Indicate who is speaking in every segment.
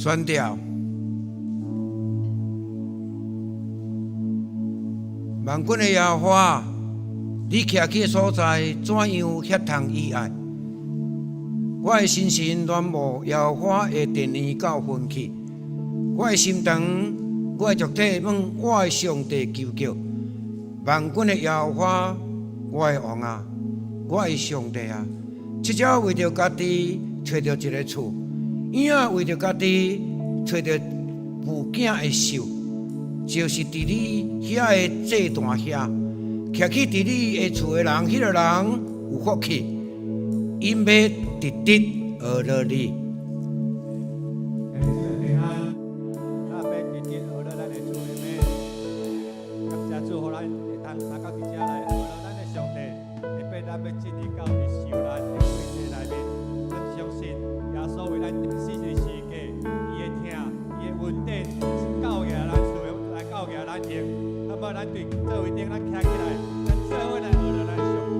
Speaker 1: 宣調。萬軍的耶和華，你徛起的所在怎樣遐通意愛？我的心神戀慕耶和華的殿院到昏去，我的心腸，我的肉體向我的上帝求叫。萬軍的耶和華，我的王啊，我的上帝啊，這才為著家己揣著一个厝，影仔為著家己揣著母囝的獸，就是佇你遐的祭壇遐，徛起佇你的厝的人，彼个人有福氣，𪜶欲直直學樂你。
Speaker 2: 平安，咱欲直直學樂咱的主的名，感謝主，予咱會當三到佇遮來學樂咱的上帝，特別咱欲進入到佇受難的過程內面，阮相信耶穌為咱釘死十字架，伊的疼，伊的恩典是夠額咱需要來夠額咱用，那麼咱對座位頂咱徛起來，咱做伙來學樂咱上帝。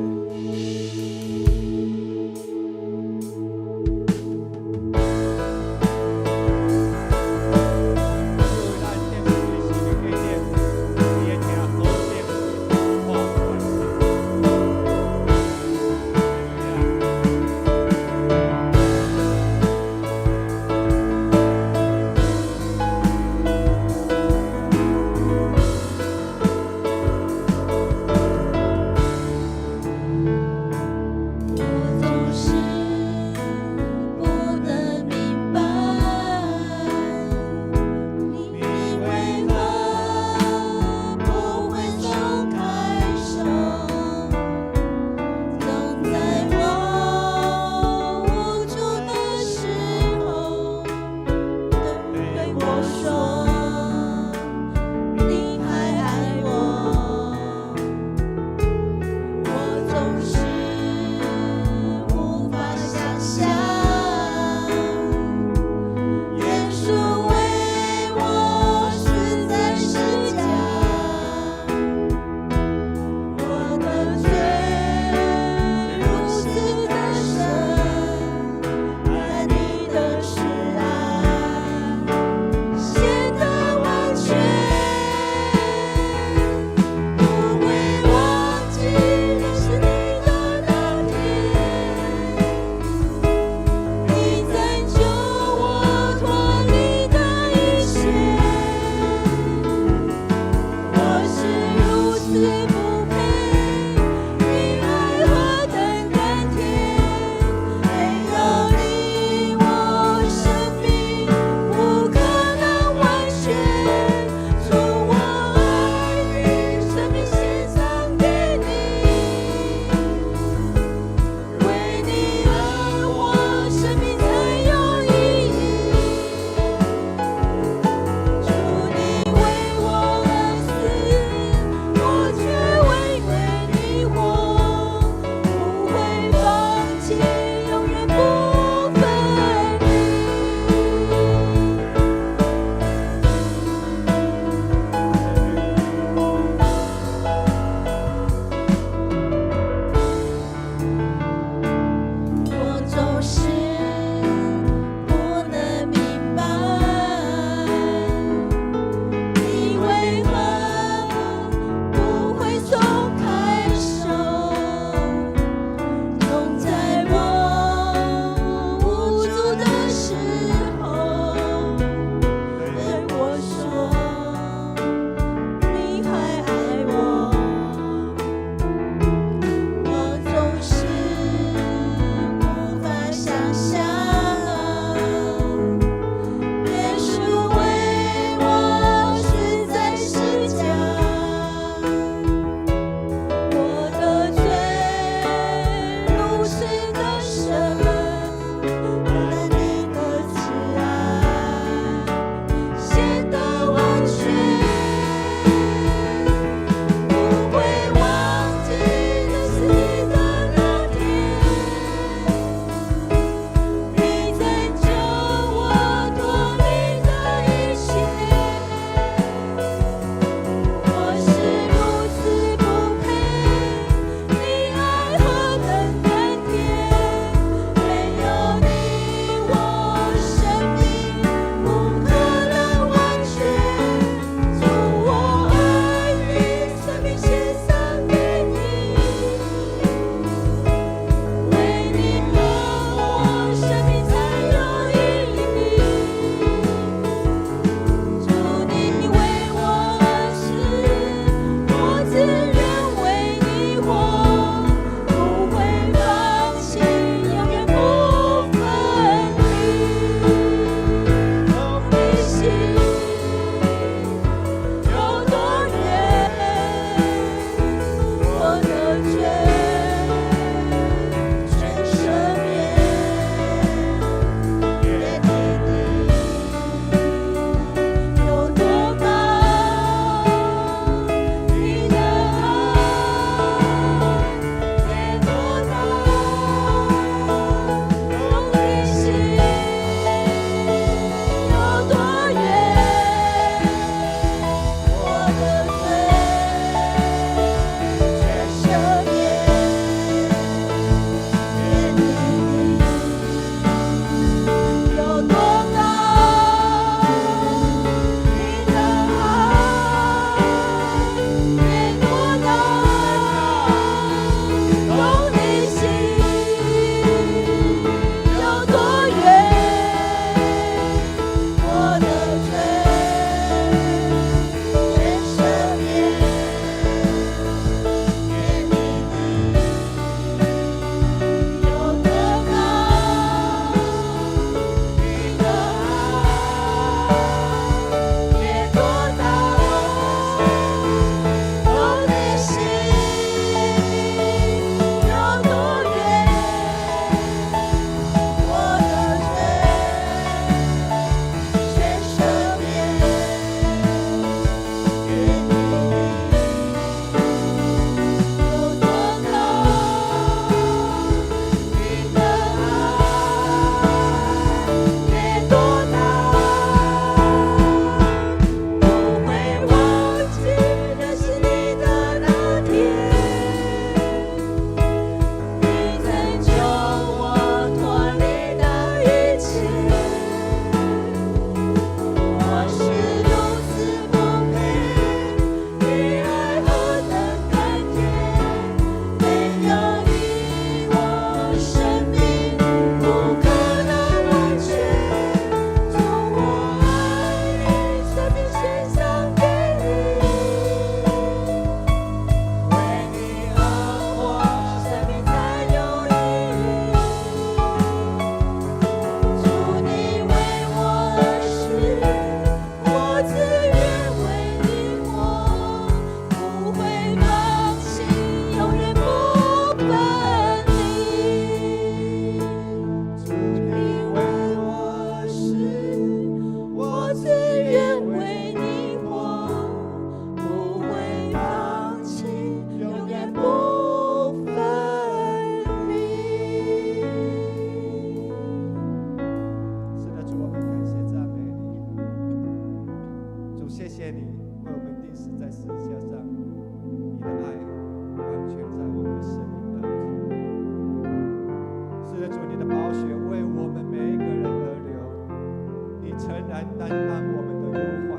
Speaker 2: 誠然擔當我們的憂患，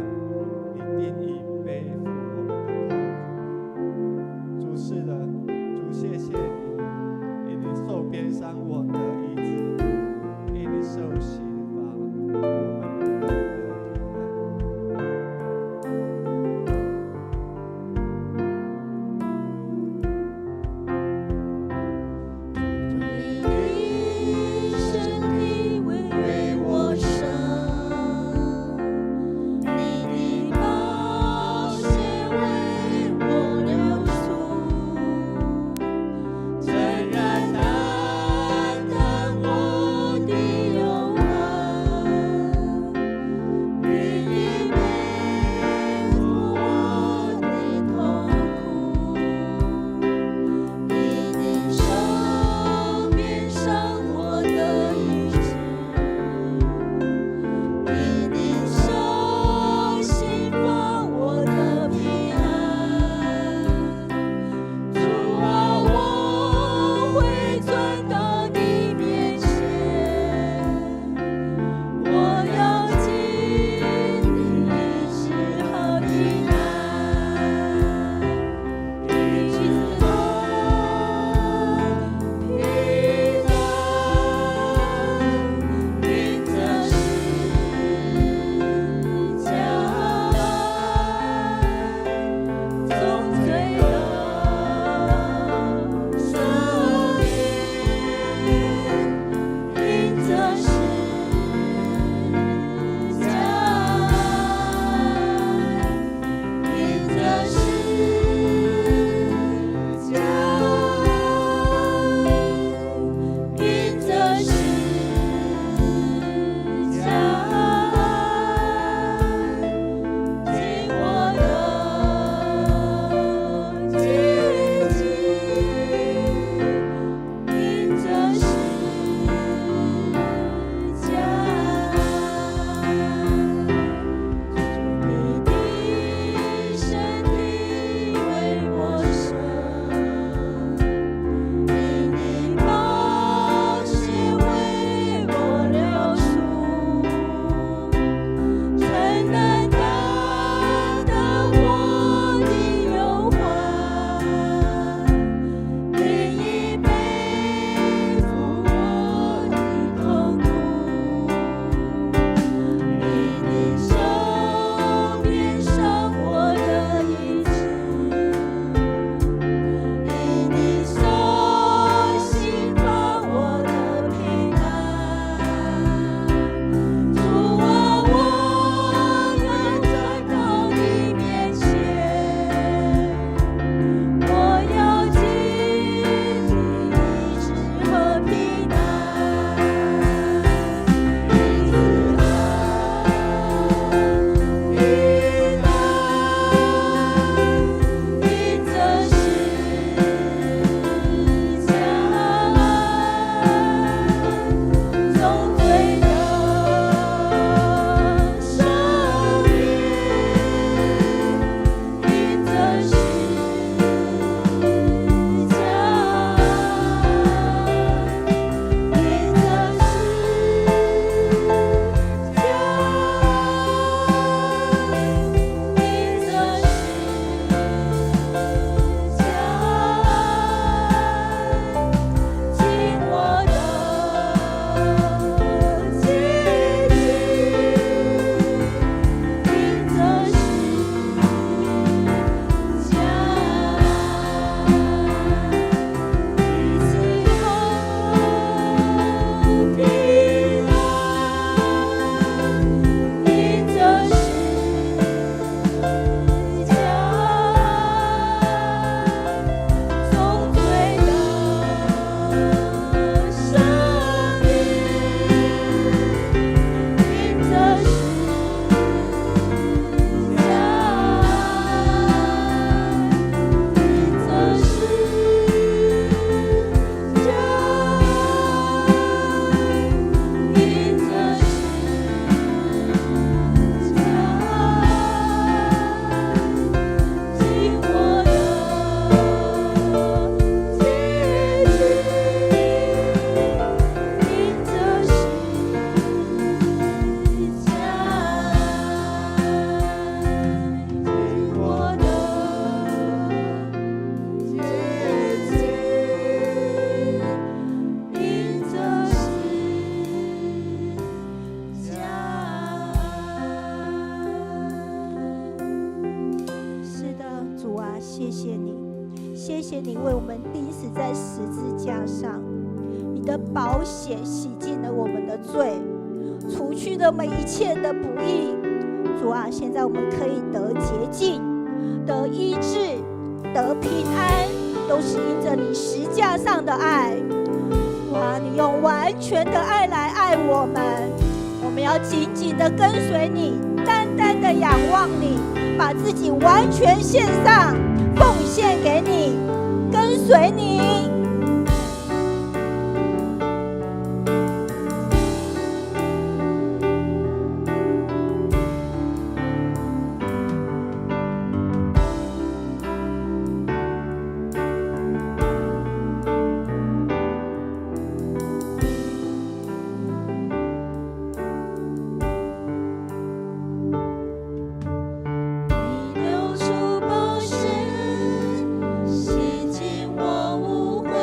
Speaker 2: 你定意背負我們的痛苦。主是的，主謝謝你，因你受鞭傷，我得醫治；因你受刑罰，我們得平安。
Speaker 3: 你身體為我傷，你謝你為我們釘死在十字架上，你的寶血洗淨了我們的罪，除去了我們一切的不義。主啊，現在我們可以得潔淨、得醫治、得平安，都是因着你十架上的愛。哇，你用完全的愛來愛我們，我們要緊緊的跟隨你，單單的仰望你，把自己完全獻上，奉獻給你，跟隨你。你流出寶血，洗淨我污穢。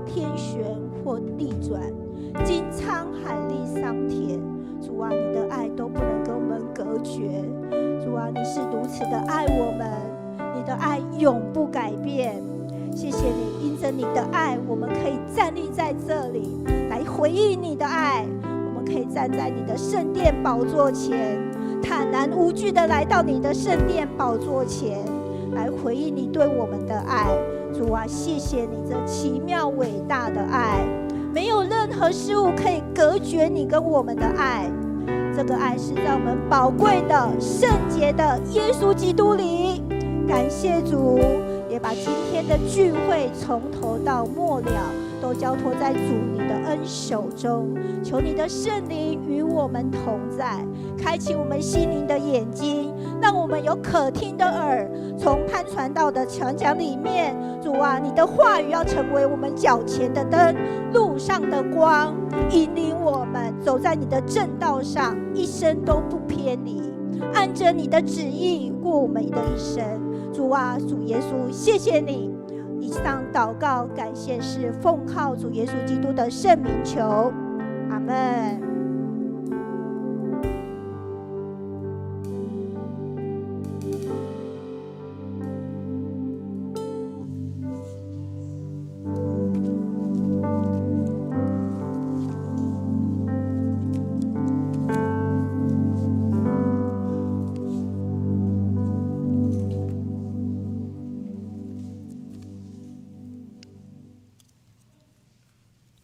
Speaker 3: 天旋或地轉，經滄海歷桑田，主啊，你的愛都不能跟我們隔絕。主啊，你是如此的愛我們，你的愛永不改變。謝謝你，因着你的愛，我們可以站立在這裡來回應你的愛。我們可以站在你的聖殿寶座前，坦然無懼的來到你的聖殿寶座前，來回應你對我們的愛。主啊，謝謝你這奇妙偉大的愛，沒有任何事物可以隔絕你跟我們的愛。這個愛是在我們寶貴的聖潔的耶穌基督裡。感謝主，也把今天的聚會從頭到末了都交託在主你的恩手中，求你的聖靈與我們同在，開啟我們心靈的眼睛，讓我們有可聽的耳。從潘傳道的傳講裡面，主啊，你的話語要成為我們腳前的燈，路上的光，引領我們走在你的正道上，一生都不偏離，按着你的旨意過我們的一生。主啊，主耶穌，謝謝你。以上禱告感謝是奉靠主耶穌基督的聖名求，阿門。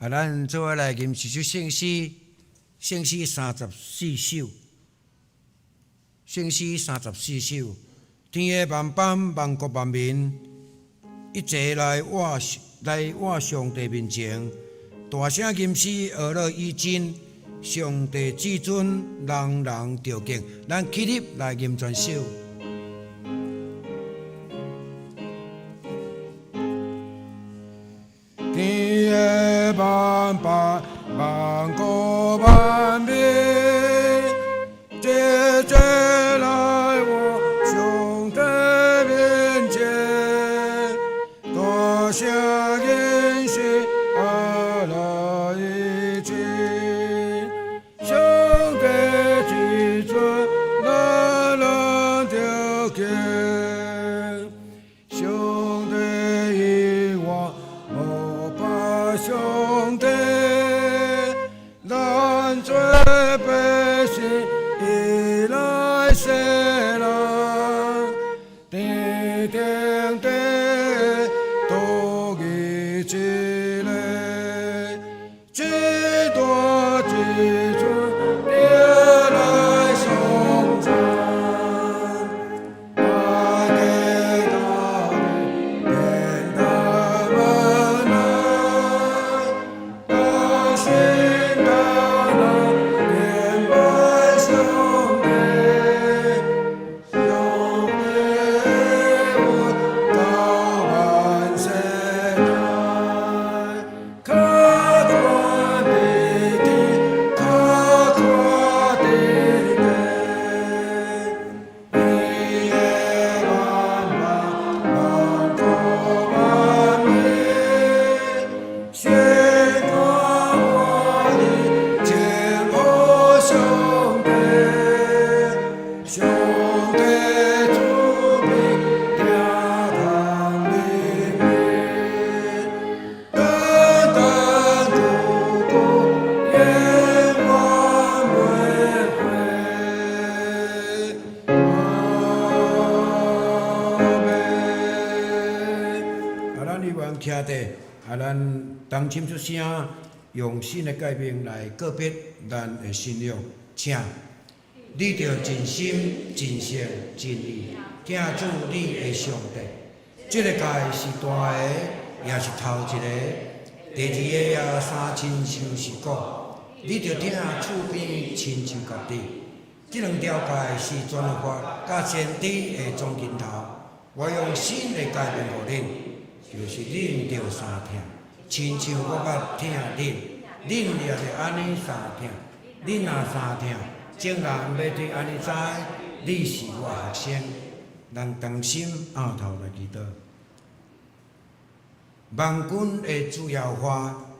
Speaker 1: 啊，咱做伙來吟一首聖詩，聖詩34首，聖詩34首，天下萬邦萬國萬民，一齊來我上帝面前，大聲吟詩，學樂以真，上帝至尊，人人著敬。咱起立來吟全首。天下萬邦萬國萬民，齊齊來我上帝面前，大聲吟詩，阿來以真，上帝至尊，人人著敬，上帝以我無拜上帝，咱做百姓伊來世人，天頂底獨伊一个，至大至尊得來頌讚，大家大天大萬能，大神大能連拜上帝，上帝我到萬世代，較懸比天，較闊比地，天下萬邦萬國萬民，宣告歡喜，稱呼上帝，上帝慈悲，聽旁明明，等等久久，永遠袂悔。阿們。啊，咱依然徛佇，啊，咱同心出聲，用新的誡命來告別咱的信仰，請你著盡心、盡性、盡意，疼主你的上帝。這個誡是大的，也是頭一個。第二個也相親像是講，你著疼厝邊親像家己。這兩條誡是全律法佮先知的總鏡頭。我用新的誡命予恁，就是恁著相疼，親像我捌疼恁，恁也著按呢相疼。恁若相疼，眾人欲對按呢知，你是我學生。咱同心徼頭來祈禱。萬軍的主耶和華，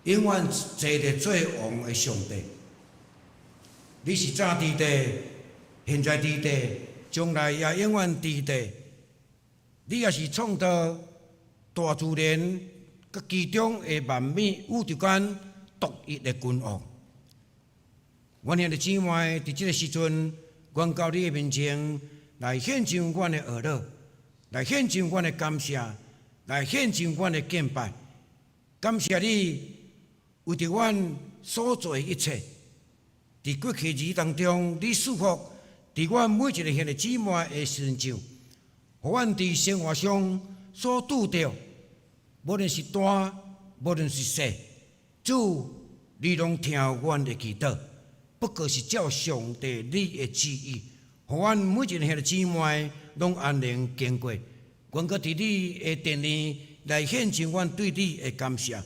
Speaker 1: 永遠坐佇做王的上帝。你是早佇地，現在佇地，將來也永遠佇地。你也是創造大自然佮其中的萬物宇宙間獨一的君王。阮兄弟姊妹，佇這个時陣，阮到你的面前來獻上阮的哀樂，來獻上阮的感謝，來獻上阮的敬拜。感謝你為著阮所做的一切，佇過去日當中，你賜福佇阮每一个兄弟姊妹的身上，予阮佇生活上所拄著，無論是大，無論是細，主，你攏聽阮的祈禱。不過是照上帝你的旨意，予阮每一个兄弟姊妹攏安寧經過。阮閣佇你的殿裡來獻上阮對你的感謝。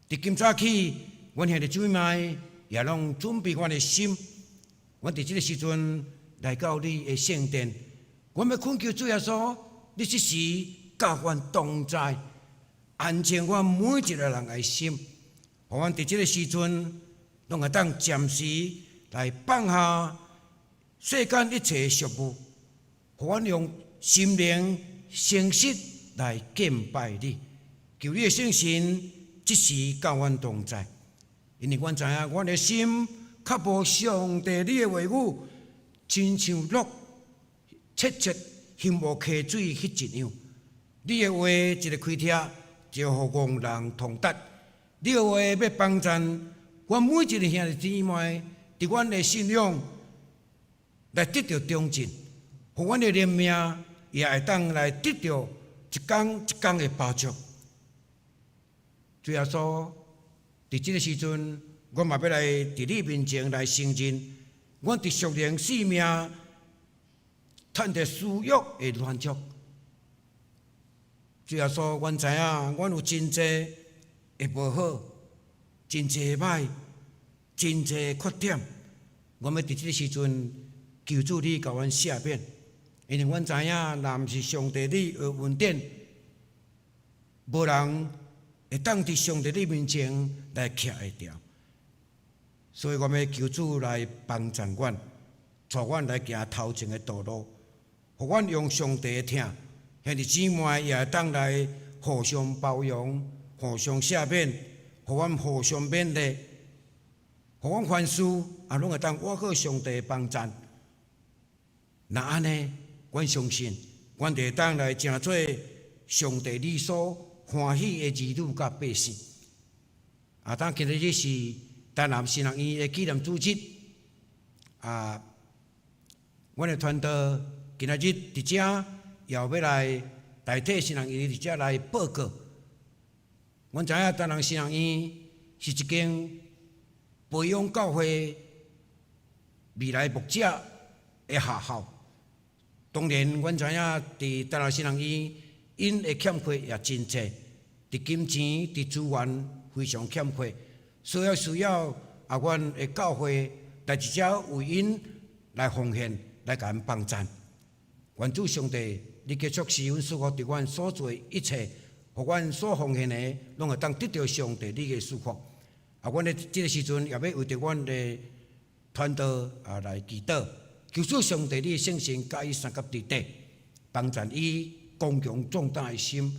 Speaker 1: 佇今早起，阮兄弟姊妹也攏準備阮的心。阮佇這个時陣來到你的聖殿，阮欲懇求主耶穌，你這時佮阮同在，安靜阮每一个人的心，予阮佇這个時陣攏會當暫時來放下世間一切俗務，予阮用心靈誠實來敬拜你，求你的聖神這時佮阮同在，因為阮知影阮的心較無上帝你的話語，親像鹿切切欣慕溪水彼一樣。你的話一个開拆，就予戇人通達。你的話欲幫贊阮每一个兄弟姊妹，佇阮的信仰來得著長進，予阮的靈命也會當來得著一工一工的飽足。主耶穌，佇這个時陣，我嘛欲來佇你面前來承認，阮佇屬靈性命趁著私欲的滿足。主耶穌，阮知影，阮有真濟的無好，真濟歹，真濟缺點。阮欲佇這个時陣求主你共阮赦免，因為阮知影，若毋是上帝你的恩典，無人會當佇上帝你面前來徛會牢。所以，我欲求主來幫助阮，帶阮來行頭前的道路，予阮用上帝的疼，兄弟姊妹也會當來互相包容、互相赦免，予阮互相勉勵，予阮凡事也攏會當倚靠上帝的幫贊。若按呢，阮相信，阮就會當來成做上帝你所歡喜的兒女佮百姓。啊，當今日是台南神學院的紀念主日，啊，阮的傳道今仔日佇遮也欲來代替神學院佇遮來報告。阮知影台南神學院是一間培養教會未來牧者的學校。當然，阮知影佇台南神學院，𪜶的欠缺也真濟，佇金錢、佇資源非常欠缺，所以需要啊，阮的教會來佇遮為𪜶來奉獻，來共𪜶幫贊。願主上帝，你繼續賜恩賜福佇阮所做一切，予阮所奉獻的，攏會當得著上帝你的祝福。啊，阮咧這个時陣也欲為著阮的傳道啊來祈禱，求主上帝你的聖神佮伊相佮佇底，幫贊伊剛強壯膽的心，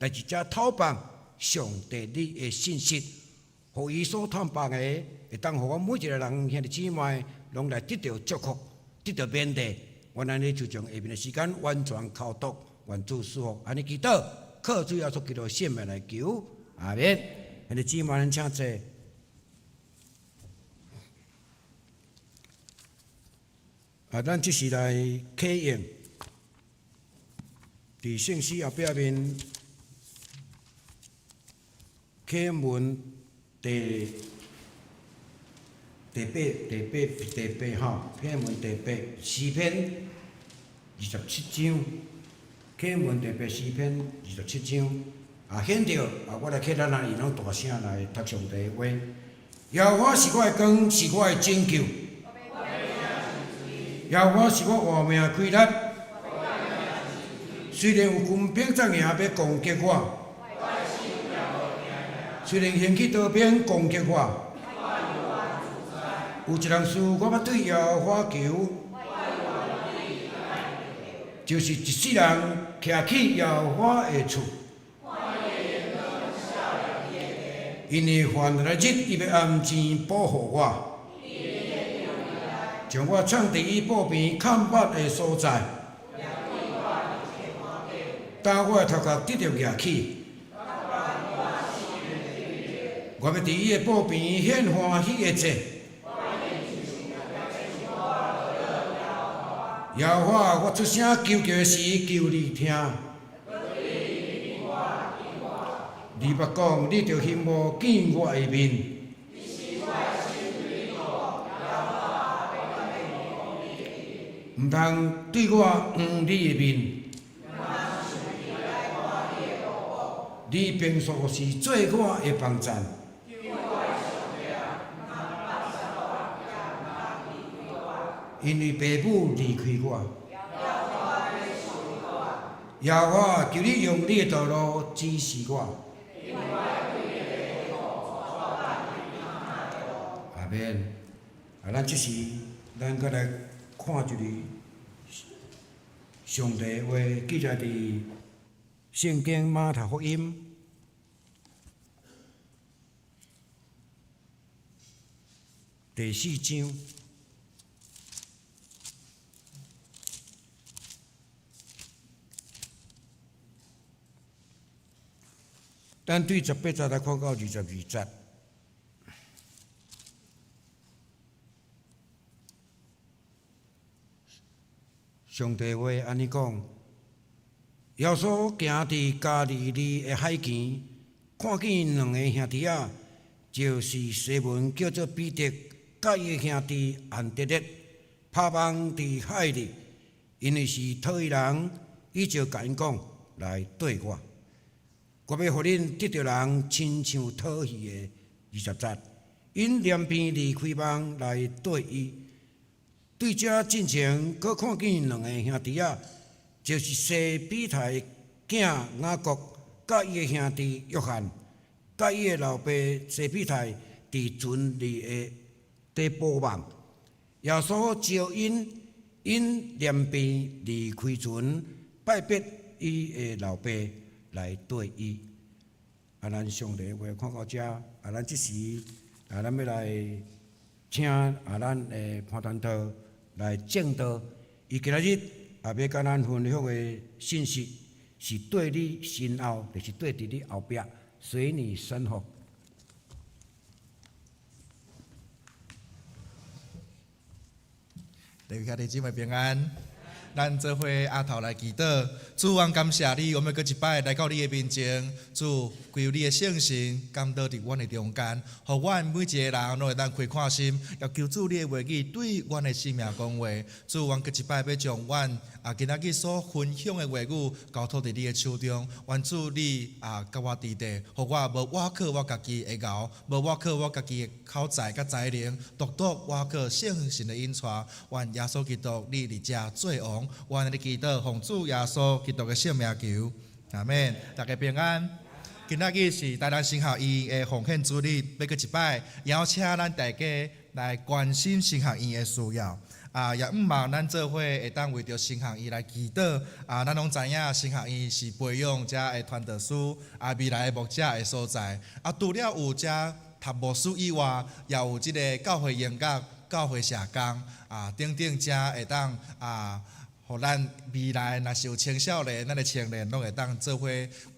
Speaker 1: 來佇遮透放上帝你的信息，予伊所探訪的，會當予阮每一个人兄弟姊妹，攏來得著祝福，得著勉勵。阮按呢就將下面的時間完全交託，願主賜福。按呢祈禱，靠主耶穌基督聖名來求，阿們。兄弟姊妹，咱請坐。啊，咱這時來啟用，佇聖詩後壁面啟用文第第八、第八、第八吼，啟用文第八詩篇二十七章，啟用文第八詩篇二十七章，啊，顯著啊，我來啟咱阿伊攏大聲來讀上帝的話。耶和華是我的光，是我的拯救。耶和華是我活命氣力，雖然有軍兵扎營欲攻擊我，雖然興起刀兵攻擊我，有一項事我欲對耶和華求，就是一世人徛去耶和華的厝，因為患難的日，伊欲暗箭保護我，將我藏佇伊寶邊崁匏的所在，當我的頭殼得著舉起，我欲佇伊的寶邊獻歡喜的祭。耶和華，我出聲求叫時，求你聽。你捌講，你著欣慕見我的面。毋通對我掩你的面。你平素是做我的幫贊。因為爸母離開我。耶和華，求你用你的道路指示我。阿們。啊，咱這時，咱閣來看一个上帝話記載佇聖經馬太福音第四章。咱對十八節來看到22節。上帝話按呢講：耶穌行佇加利利的海邊，看見兩個兄弟仔，就是西門叫做彼得，佮伊的兄弟安德烈，拍網佇海裡，𪜶是討魚人，伊就共𪜶講：來綴我，我欲予恁得著人，親像討魚的。20節，𪜶連便離開網來綴伊。對這進前，閣看見兩個兄弟仔，就是西庇太的囝雅各，佮伊的兄弟約翰，佮伊的老爸西庇太佇船裡的佇補網。耶穌召𪜶，𪜶連便離開船，拜別伊的老爸來綴伊。啊，咱上帝話看到遮，啊，咱這時啊，咱欲來請啊，咱的潘傳道來證道。伊今仔日也欲佮咱分享的信息，是綴你身後，就是綴佇你後壁，隨你身後。
Speaker 4: 各位兄弟姊妹平安，咱做伙阿頭來祈禱，主，阮感謝你，我們閣一擺來到你的面前，主，求你的聖神降倒佇阮的中間，予阮每一个人攏會當開闊心，也求主你的話語對阮的生命講話。主，阮閣一擺欲將阮啊今仔日所分享的話語交託佇你的手中，願主你啊佮我佇咧，予我無倚靠我家己的𠢕，無倚靠我家己的口才佮才能，獨獨倚靠聖神的引帶。願耶穌基督你佇遮做王，阮咧祈禱奉主耶穌基督的聖名求，阿們，大家平安。今仔日是台南神學院的奉獻主日，欲閣一擺邀請咱大家來關心神學院的需要。啊，也向望咱做伙會當為著神學院來祈禱。啊，咱攏知影神學院是培養遮的傳道師，啊，未來的牧者的所在。啊，除了有遮讀牧師以外，也有這个教會音樂、教會社工啊等等，遮會當啊，予咱未來若是有青少年，咱的青年攏會當做伙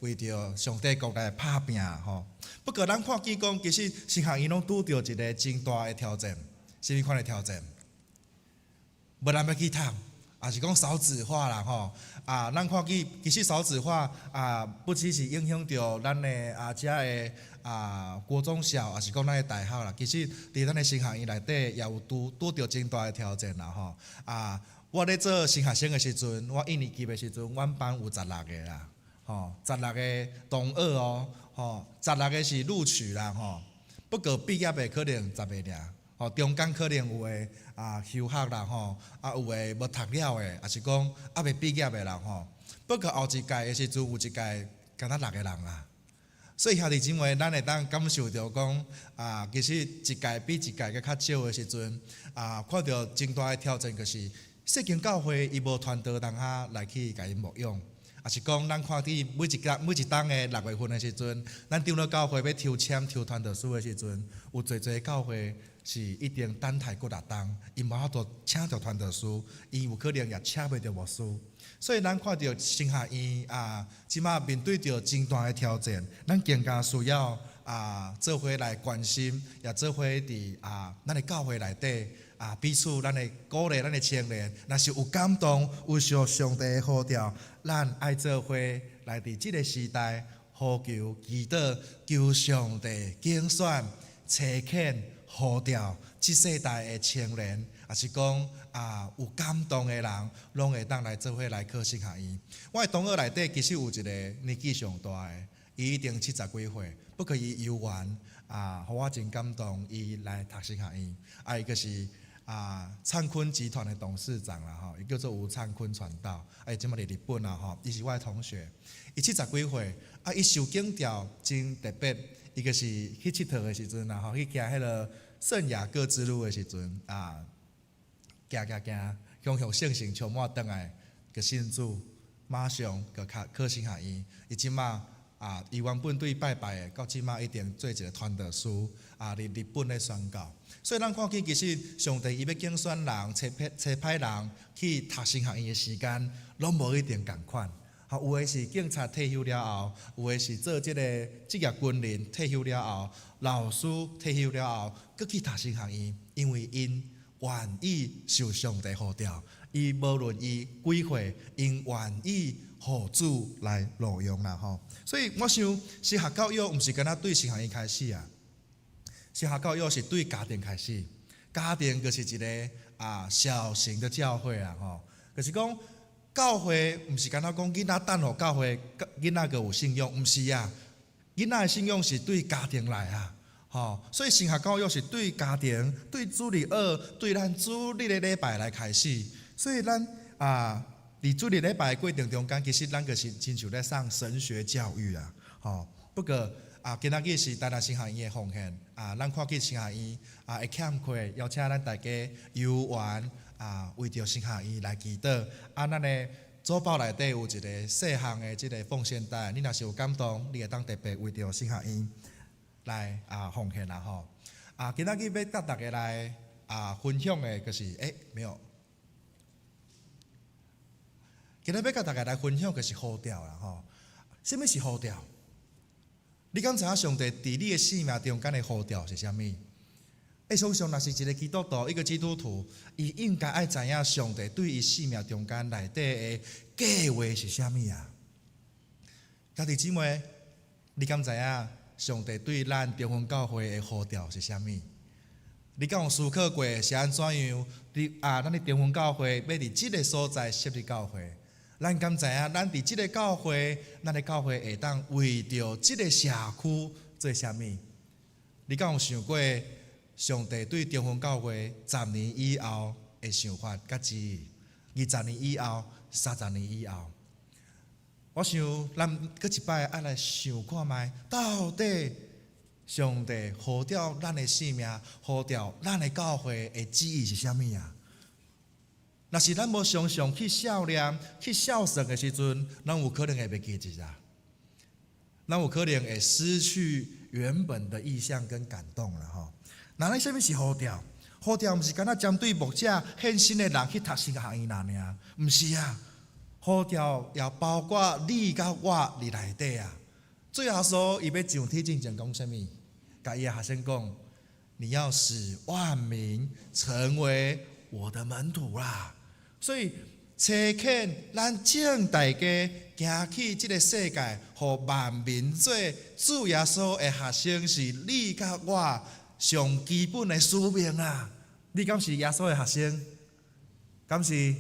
Speaker 4: 為著上帝國來拍拚吼。不過咱看見講，其實神學院攏拄著一个真大的挑戰，啥物款的挑戰？無人欲去讀，也是講少子化啦吼。啊，咱看見其實少子化啊，不只是影響著咱的啊遮的啊國中小，也是講咱的大學啦。其實佇咱的神學院內底，也有拄拄著真大的挑戰啦吼。啊，我咧做新學生的時陣，我一年級的時陣，阮班有十六个啦，吼，十六个同學哦，吼，十六个是錄取啦吼，不過畢業的可能十个爾。吼，中間可能有的啊休學啦吼，啊有的無讀了的，抑是講猶未畢業的人吼。不過後一屆的時陣有一屆敢若六個人啊。所以兄弟姊妹，咱會當感受著講啊，其實一屆比一屆閣較少的時陣，啊，看著真大的挑戰，就是細間教會伊無傳道人仔來去共𪜶牧養，抑是講咱看佇每一屆每一冬的六月份的時陣，咱長老教會欲抽籤抽傳道師的時陣，有濟濟教會是一定等待幾若冬，伊無法度請著傳道師，伊有可能也請袂著牧師。所以咱看著神學院啊，這馬面對著真大的挑戰，咱更加需要啊做伙來關心，也做伙佇啊咱的教會內底啊彼此咱的鼓勵咱的青年，若是有感動，有受上帝的呼召，咱愛做伙來佇這个時代呼求祈禱，求上帝揀選、差遣、呼召這世代的青年，抑是講啊有感動的人，攏會當來做伙來考神學院。我的同學內底其實有一個年紀上大的，伊已經七十幾歲，不過伊猶原啊，予我真感動，伊來讀神學院。啊，伊就是啊燦坤集團的董事長啦吼，伊叫做吳燦坤傳道，啊，伊這馬佇日本啦吼，伊是我的同學，伊七十幾歲，啊，伊受檢調真特別，伊就是去𨑨迌的時陣啦吼，去行彼个聖雅各之路的時陣啊，行行行，享受聖神充滿轉來，就信主，馬上就考考神學院，伊這馬啊，伊原本對拜拜的，到這馬已經做一个傳道師，啊，佇日本咧宣教。所以咱看見其實上帝伊欲揀選人、差派差派人去讀神學院的時間，攏無一定仝款。吼，有的是警察退休了後，有的是做這个職業軍人退休了後，老師退休了後，閣去讀神學院，因為𪜶願意受上帝呼召，伊無論伊幾歲，𪜶願意予主來路用啦吼。所以我想，神學教育毋是干焦對神學院開始啊，神學教育是對家庭開始，家庭就是一个啊小型的教會啊吼，就是講教會毋是干焦講囡仔等予教會，囡仔閣有信仰，毋是啊，囡仔的信仰是對家庭來啊。吼，所以神學教育是對家庭、對主日學、對咱主日的禮拜來開始。所以咱啊，佇主日禮拜的過程中間，其實咱就是親像咧上神學教育啊。吼，不過啊，今仔日是台南神學院的奉獻啊，咱看見神學院啊會欠缺，邀請咱大家有緣啊，為著神學院來祈禱。啊，咱的主報內底有一个細項的這个奉獻袋，你若是有感動，你會當特別為著神學院來啊奉獻啦吼。啊，今仔日欲佮大家來啊分享的，就是欸，沒有。今仔日欲佮大家來分享，就是呼召啦吼。啥物是呼召？你敢知影上帝佇你的生命中間的呼召是啥物？欸，想想若是一个基督徒，一个基督徒，伊應該愛知影上帝對伊生命中間內底的計劃是啥物啊？兄弟姊妹，你敢知影上帝對咱中雲教會的呼召是啥物？你敢有思考過是按怎樣？佇啊，咱的中雲教會欲佇這个所在設立教會？咱敢知影，咱佇這个教會，咱的教會會當為著這个社區做啥物？你敢有想過上帝對中雲教會十年以後的想法佮旨意？二十年以後、三十年以後，我想咱閣一擺愛來想看覓，到底上帝呼召咱的生命，呼召咱的教會的旨意是啥物啊？若是咱無常常去數念、去數算的時陣，咱有可能會袂記得啊。咱有可能會失去原本的異象跟感動啦吼。那咱啥物是呼召？呼召毋是干焦針對牧者獻身的人去讀神學院爾，毋是啊。呼召也包括你佮我佇內底啊。主耶穌伊欲上天進前講啥物？共伊的學生講：你要使萬民成為我的門徒啦。所以，差遣咱眾大家行去這个世界，予萬民做主耶穌的學生，是你佮我上基本的使命啊！你敢是耶穌的學生？敢是？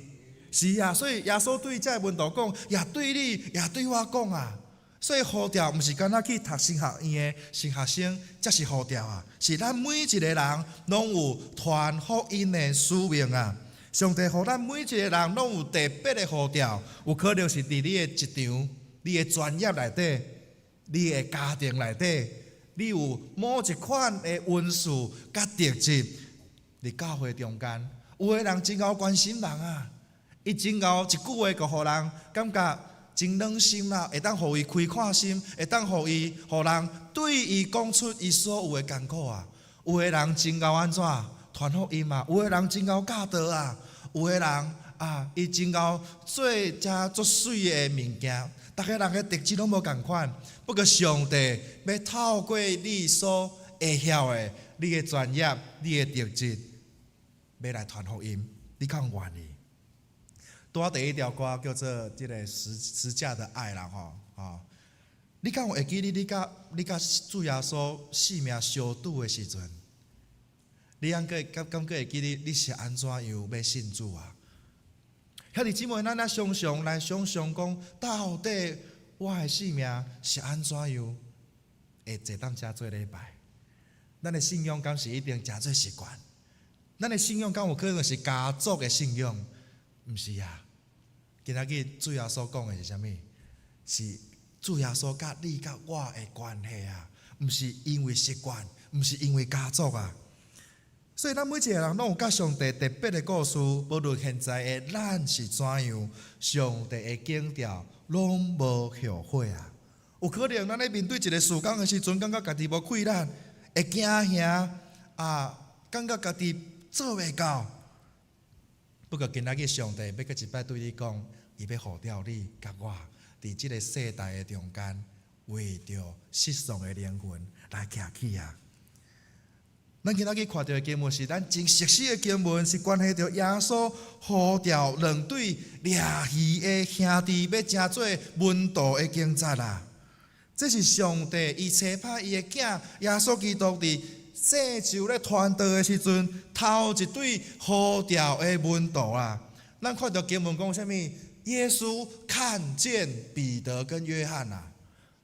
Speaker 4: 是啊！所以耶穌對這个門徒講，也對你，也對我講啊！所以呼召毋是干焦去讀神學院的神學生，才是呼召啊！是咱每一個人攏有傳福音的使命啊！上帝予咱每一個人攏有特別的呼召，有可能是佇你的職場、你的專業內底、你的家庭內底，你有某一款的恩賜佮特質，佇教會中間，有的人真𠢕關心人啊，伊真𠢕一句話就予人感覺真暖心啦，會當予伊開闊心，會當予伊予人對伊講出伊所有的艱苦啊。有的人真𠢕按怎傳福音啊，有的人真𠢕教導啊，有的人啊，伊真𠢕做遮足媠的物件。逐个人的特質攏無仝款，不過上帝欲透過你所會曉的，你的專業、你的特質，欲來傳福音，你敢願意？拄仔第一條歌叫做這个十架的愛啦吼，吼！你敢有會記得你佮主耶穌性命相拄的時陣，你猶閣敢閣會記得你是按怎樣欲信主啊？兄弟姊妹，咱若常常來想想講，到底我的性命是按怎樣會坐當遮做禮拜？咱的信仰敢是一定誠做習慣？咱的信仰敢有可能是家族的信仰？毋是啊！今仔日主耶穌講的是啥物？是主耶穌佮你佮我的關係啊！毋是因為習慣，毋是因為家族啊！所以咱每一個人攏有佮上帝特別的故事，無論現在的咱是怎樣，上帝的警兆攏無後悔啊！有可能咱咧面對一個事工的時陣，感覺家己無氣力，會驚嚇啊，感覺家己做袂到。不過今仔日上帝欲閣一擺對你講，伊欲呼召你佮我，佇這个世代的中間，為著失喪的靈魂來徛起啊！咱今仔日看著的經文是咱真熟悉的經文，是關係著耶穌呼召兩對掠魚的兄弟，欲成做門徒的經節啦。這是上帝伊差派伊的囝耶穌基督佇世上咧傳道的時陣，頭一對呼召的門徒啊。咱看著經文講啥物？耶穌看見彼得跟約翰啊。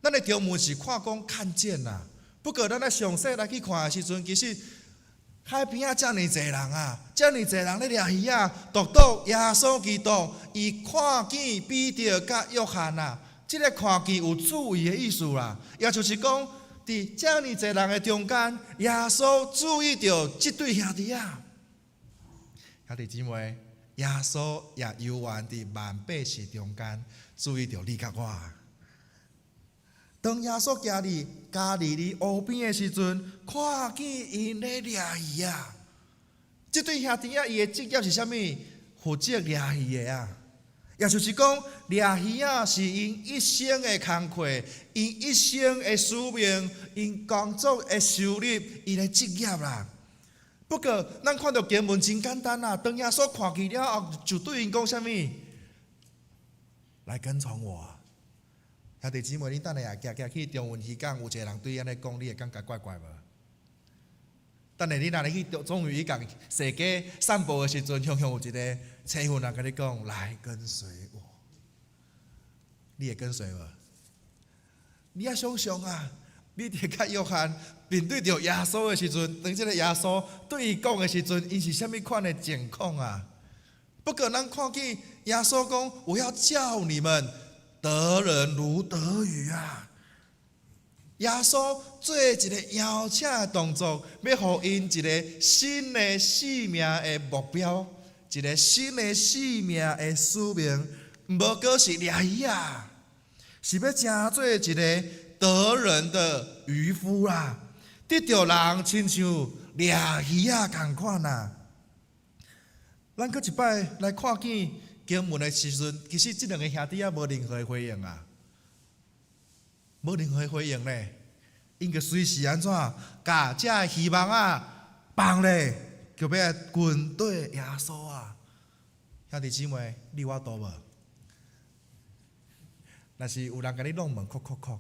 Speaker 4: 咱的中文是看講看見啊。不過咱咧詳細來去看的時陣，其實海邊仔遮爾濟人啊，遮爾濟人咧掠魚仔，獨獨耶穌基督，伊看見彼得佮約翰啊，這个看見有注意的意思啦，也就是講，佇遮爾濟人的中間，耶穌注意著這對兄弟仔。兄弟姊妹，耶穌也猶原佇萬百姓中間注意著你佮我。當耶穌行佇加利利湖邊的時陣，看見𪜶咧掠魚仔。這對兄弟仔伊的職業是啥物？負責掠魚的啊。也就是講，掠魚仔是𪜶一生的工課，𪜶一生的使命，𪜶工作的收入，𪜶的職業啦。不過，咱看著經文真簡單啊！當耶穌看見了後，就對𪜶講啥物？來跟從我。兄弟姊妹，你等下行行去中崙漁港，有一個人對你按呢講，你會感覺怪怪無？等下你若去中崙漁港踅街散步的時陣，雄雄有一个青云人共你講，來跟隨我，你會跟隨無？你愛想像啊，彼得佮約翰面對著耶穌的時陣，當這个耶穌對伊講的時陣，𪜶是啥物款的情況啊？不過咱看見耶穌講，我要叫你們得人如得魚啊！耶穌做一个邀請的動作，欲予𪜶一个新的生命的目標，一个新的生命的使命，毋閣是掠魚仔，是欲成做一个得人的漁夫啦，得著人親像掠魚仔仝款啊！咱閣一擺來看見經文的時陣，其實這兩个兄弟仔無任何的回應啊，無任何的回應咧，𪜶就隨時按怎，共這漁網仔放咧，就欲來跟綴耶穌啊！兄弟姊妹，你有法度無？若是有人共你弄門，叩叩叩，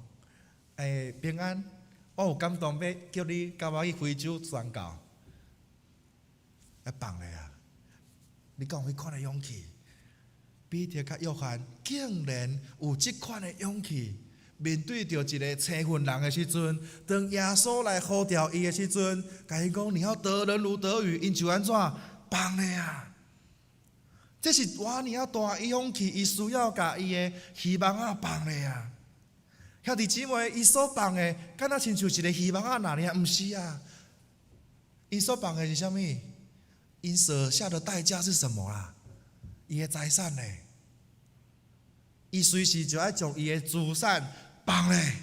Speaker 4: 欸，平安，我有感動欲叫你佮我去非洲宣教，愛放咧啊！你敢有彼款的勇氣？彼得佮約翰竟然有這款的勇氣，面對著一个青雲人的時陣，當耶穌來呼召伊的時陣，共伊講你要得人如得魚，𪜶就按怎放咧啊？這是偌爾仔大的勇氣，伊需要共伊的漁網仔放咧啊！兄弟姊妹，伊所放的，敢若親像一个漁網仔爾，毋是啊？伊所放的是啥物？𪜶捨下的代價是什麼啊？伊的財產呢？伊隨時就愛將伊的資產放咧，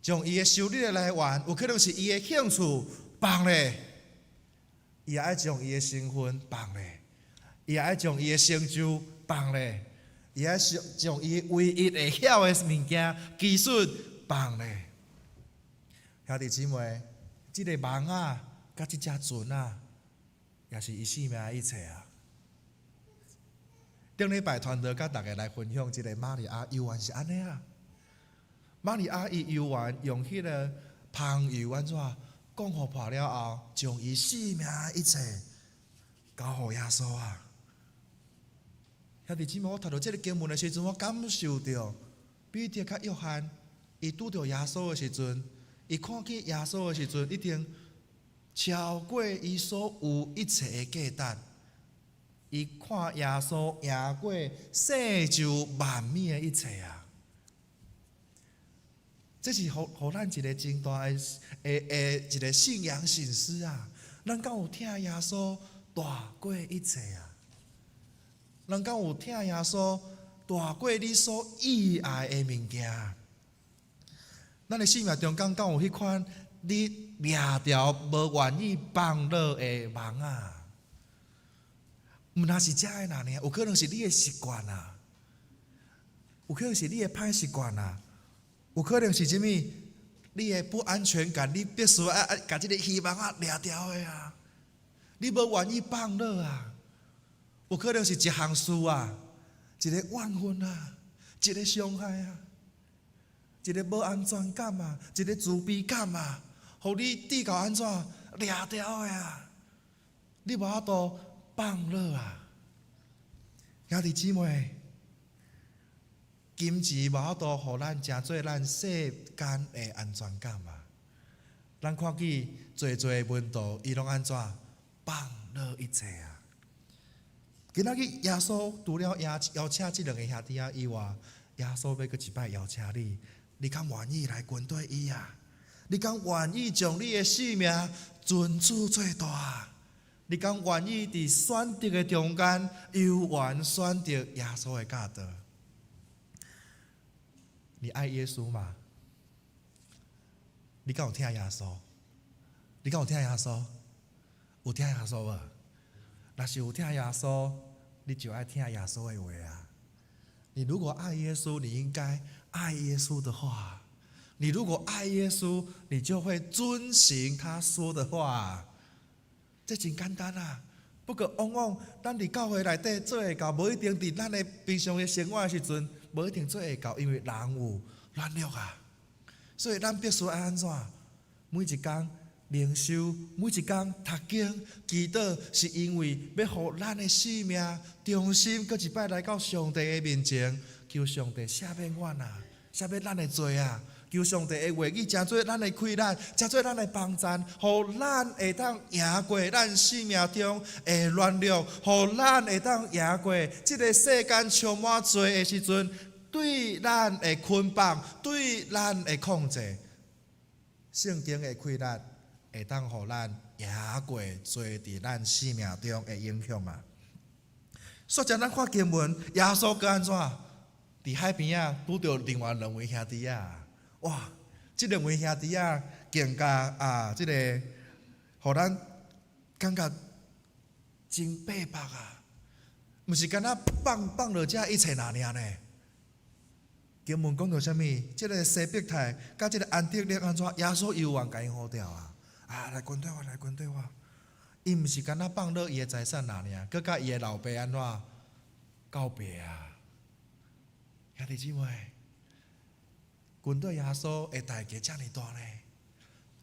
Speaker 4: 將伊的收入的來源，有可能是伊的興趣放咧，伊也愛將伊的身份放咧，伊也愛將伊的成就放咧，伊愛將伊唯一會曉的物件技術放咧。兄弟姊妹，這个網仔佮這隻船仔，也是伊性命的一切啊！頂禮拜傳道佮大家來分享這个瑪利亞猶原是按呢啊。瑪利亞伊猶原用彼个香油按怎講予破了後，將伊性命的一切交予耶穌啊！兄弟姊妹，我讀著這个經文的時陣，我感受著彼得佮約翰，伊拄著耶穌的時陣，伊看見耶穌的時陣，一定超過伊所有一切的價值。伊看耶穌贏過世上萬物的一切啊！這是予咱一个真大的的一个信仰省思啊！咱敢有疼耶穌大過一切啊？咱敢有疼耶穌大過你所意愛的物件？咱的生命中間敢有彼款你掠牢無願意放落的網仔？毋但是遮的爾，有可能是你的習慣啊，有可能是你的歹習慣啊，有可能是啥物？你的不安全感，你必須愛共這个漁網仔掠牢的啊！你無願意放落啊！有可能是一項事啊，一个怨恨啊，一个傷害啊，一个無安全感啊，一个自卑感啊，予你至到按怎掠牢的啊！你無法度放落啊！兄弟姊妹，金錢無法度予咱成做咱世間的安全感啊！咱看見濟濟門徒，伊攏按怎放落一切啊！今仔日耶穌除了邀請這兩个兄弟仔以外，耶穌欲閣一擺邀請你，你敢願意來跟綴伊啊？你敢願意將你的性命尊主做大？你敢願意佇選擇的中間，猶原選擇耶穌的教導？你愛耶穌嗎？你敢有疼耶穌？你敢有疼耶穌？有疼耶穌無？若是有疼耶穌，你就愛聽耶穌的話啊！你如果愛耶穌，你應該愛耶穌的話。你如果愛耶穌，你就會遵行他說的話。這真簡單啊！不過往往咱佇教會內底做會到，無一定佇咱的平常的生活的時陣，無一定做會到，因為人有軟弱啊。所以咱必須愛按怎？每一工靈修，每一工讀經、祈禱，是因為欲予咱的生命重新閣一擺來到上帝的面前，求上帝赦免阮啊，赦免咱的罪啊。求上帝的話語，成做咱的氣力，成做咱的幫贊，予咱會當贏過咱生命中的軟弱，予咱會當贏過這个世間充滿罪的時陣，對咱的捆綁，對咱的控制。聖經的氣力會當予咱贏過罪佇咱生命中的影響啊！所以，咱看經文，耶穌閣按怎？佇海邊仔拄著另外兩位兄弟仔。哇！這兩位兄弟仔更加啊，這个予咱感覺真佩服啊！毋是干焦放落這一切爾呢？經文講著啥物？這个西庇太佮這个安德烈按怎？耶穌猶原共𪜶呼召啊！啊，來跟綴我，來跟綴我。伊毋是干焦放落伊的財產爾爾，閣佮伊的老爸按怎告別啊？兄弟姊妹，跟綴耶穌的代價遮爾大呢？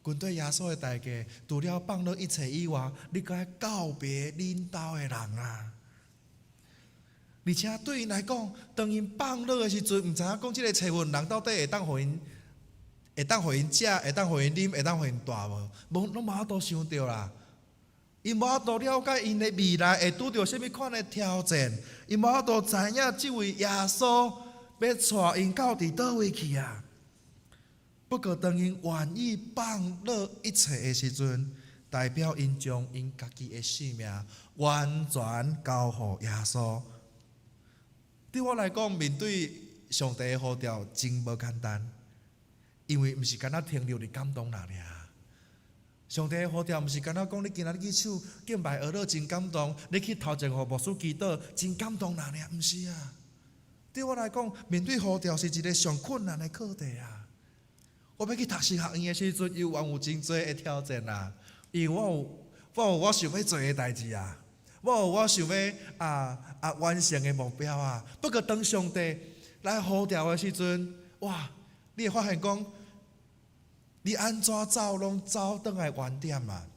Speaker 4: 跟綴耶穌的代價，除了放落一切以外，你閣愛告別恁兜的人啊！而且對𪜶來講，當𪜶放落的時陣，毋知影講這个揣阮人到底會當予𪜶食，會當予𪜶啉，會當予𪜶蹛無？無，攏無法度想著啦。𪜶無法度了解𪜶的未來會拄著啥物款的挑戰，𪜶無法度知影這位耶穌欲帶𪜶到佇佗位去啊。不過當𪜶願意放落一切的時陣，代表𪜶將𪜶家己的性命完全交予耶穌。對我來講，面對上帝的呼召真無簡單，因為毋是干焦停留佇感動爾爾。上帝的呼召毋是干焦講你今仔日去唱敬拜學樂真感動，你去頭前予牧師祈禱真感動爾爾，毋是啊。對我來講，面對呼召是一个上困難的課題啊。我欲去讀神學院的時陣，猶原有真濟的挑戰啊！因為我有我想欲做的代誌啊，我有我想欲完成的目標啊。不過當上帝來呼召的時陣，哇！你會發現講，你按怎走攏走轉來原點啊！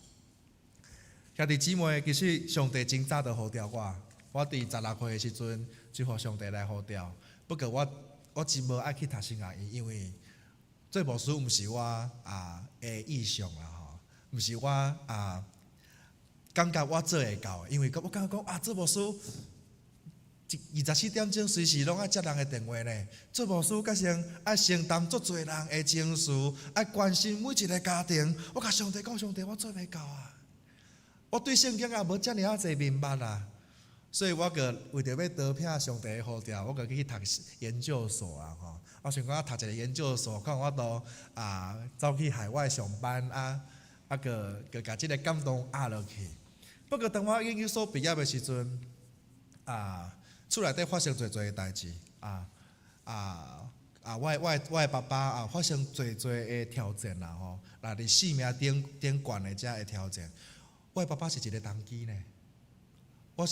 Speaker 4: 兄弟姊妹，其實上帝真早就呼召我，我佇16歲的時陣就予上帝來呼召。不過我真無愛去讀神學院，因為做牧師毋是我的意向啦吼，毋是我感覺我做會到的，因為我感覺講啊，做牧師24點鐘隨時攏愛接人的電話呢。做牧師閣先愛承擔足濟人的情緒，愛關心每一个家庭。我共上帝講，上帝，我做袂到啊！我對聖經也無遮爾仔濟明白啊，所以我閣為著欲逃避上帝的呼召，我閣去讀研究所啊吼。我想講讀一个研究所，看有法度走去海外上班啊，閣共這个感動壓落去。不過當我研究所畢業的時陣，厝內底發生濟濟的代誌，我的爸爸發生濟濟的挑戰啦吼，若佇性命頂頂懸的遮的挑戰。我的爸爸是一个童乩呢，我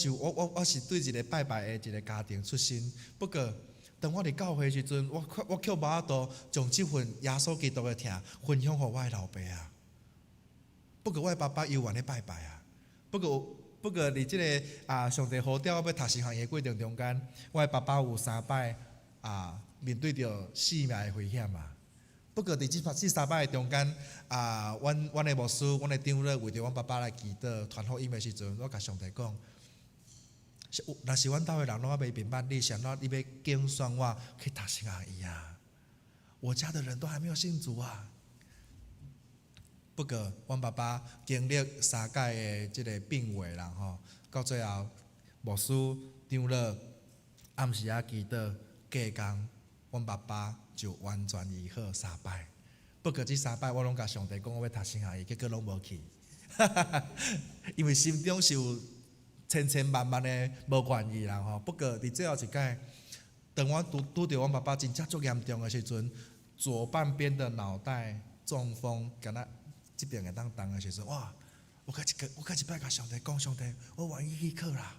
Speaker 4: 是對一个拜拜的一个家庭出身，不過當我佇教會時陣，我卻無法度將這份耶穌基督的疼分享予我的老爸啊。不過我的爸爸猶原咧拜拜啊。不過佇這个上帝呼召我欲讀神學院的過程中間，我的爸爸有三擺面對著性命的危險啊。不過佇這三擺的中間，阮的牧師、阮的長老為著阮爸爸來祈禱、傳福音的時陣，我共上帝講：若是阮兜的人攏猶未明白你，是按怎你欲揀選我去讀神學院啊？我家的人都還沒有信主啊。不過，阮爸爸經歷三擺的這个病危啦吼，到最後牧師、長老暗時仔祈禱，隔工，阮爸爸就完全醫好三擺。不過這三擺我攏共上帝講我欲讀神學院，結果攏無去，因為心中是有千千萬萬的無願意啦吼。不過佇最後一擺，當我拄著阮爸爸真正足嚴重的時陣，左半邊的腦袋中風，敢若這邊會當動的時陣，哇！我閣一擺共上帝講，上帝，我願意去考啦。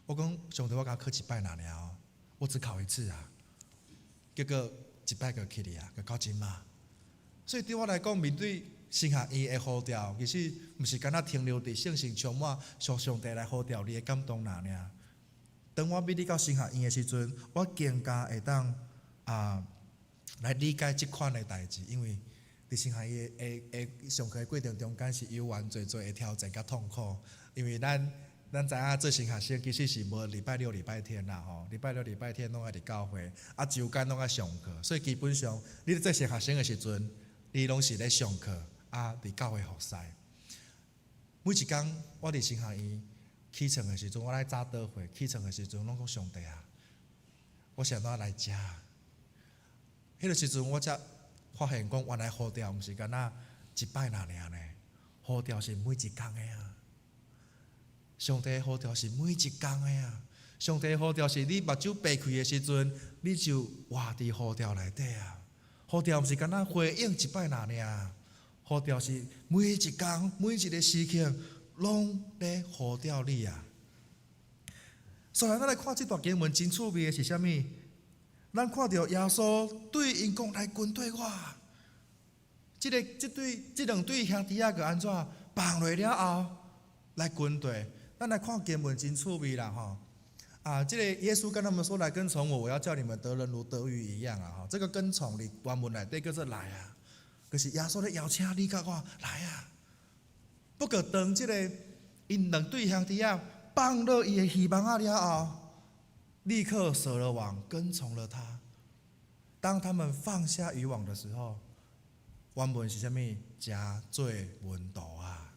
Speaker 4: 我講上帝，我共考一擺爾爾，我只考一次啊。結果一擺就去了啊，就到這馬。所以對我來講，面對神學院的呼召，其實毋是干焦停留佇聖神充滿，上上帝來呼召你的感動爾爾。當我面對到神學院的時陣，我更加會當來理解這款的代誌，因為佇神學院的上課的過程中間是猶原濟濟的挑戰佮痛苦，因為咱知影做神學生其實是無禮拜六、禮拜天啦吼，禮拜六、禮拜天攏愛佇教會，週間攏愛上課，所以基本上你咧做神學生的時陣，你攏是咧上課，佇教會服侍。每一工我佇神學院起床的時陣，我來早禱會，起床的時陣攏講上帝啊，我是按怎來遮？彼个時陣我才發現講，原來呼召毋是干焦一擺爾爾呢，呼召是每一工的啊。上帝呼召是每一工的啊！上帝呼召是你目睭閉開的時陣，你就活佇呼召內底啊！呼召毋是干焦回應一擺爾爾，呼召是每一工每一个時刻攏咧呼召你啊！所以咱來看這段經文真趣味的是啥物？咱看著耶穌對𪜶講來跟綴我，這个這對這兩對兄弟仔閣按怎放落了後來跟綴？咱來看經文真趣味啦吼！啊，這個耶穌跟他們說：來跟從我，我要叫你們得人如得魚一樣啊！哈，這個跟從佇原文內底叫做來啊，可是耶穌咧邀請你佮我來啊。不過當這個𪜶兩對兄弟仔放落伊的漁網仔了後，立刻捨了網，跟從了他。當他們放下漁網的時候，原文是啥物？成做門徒啊！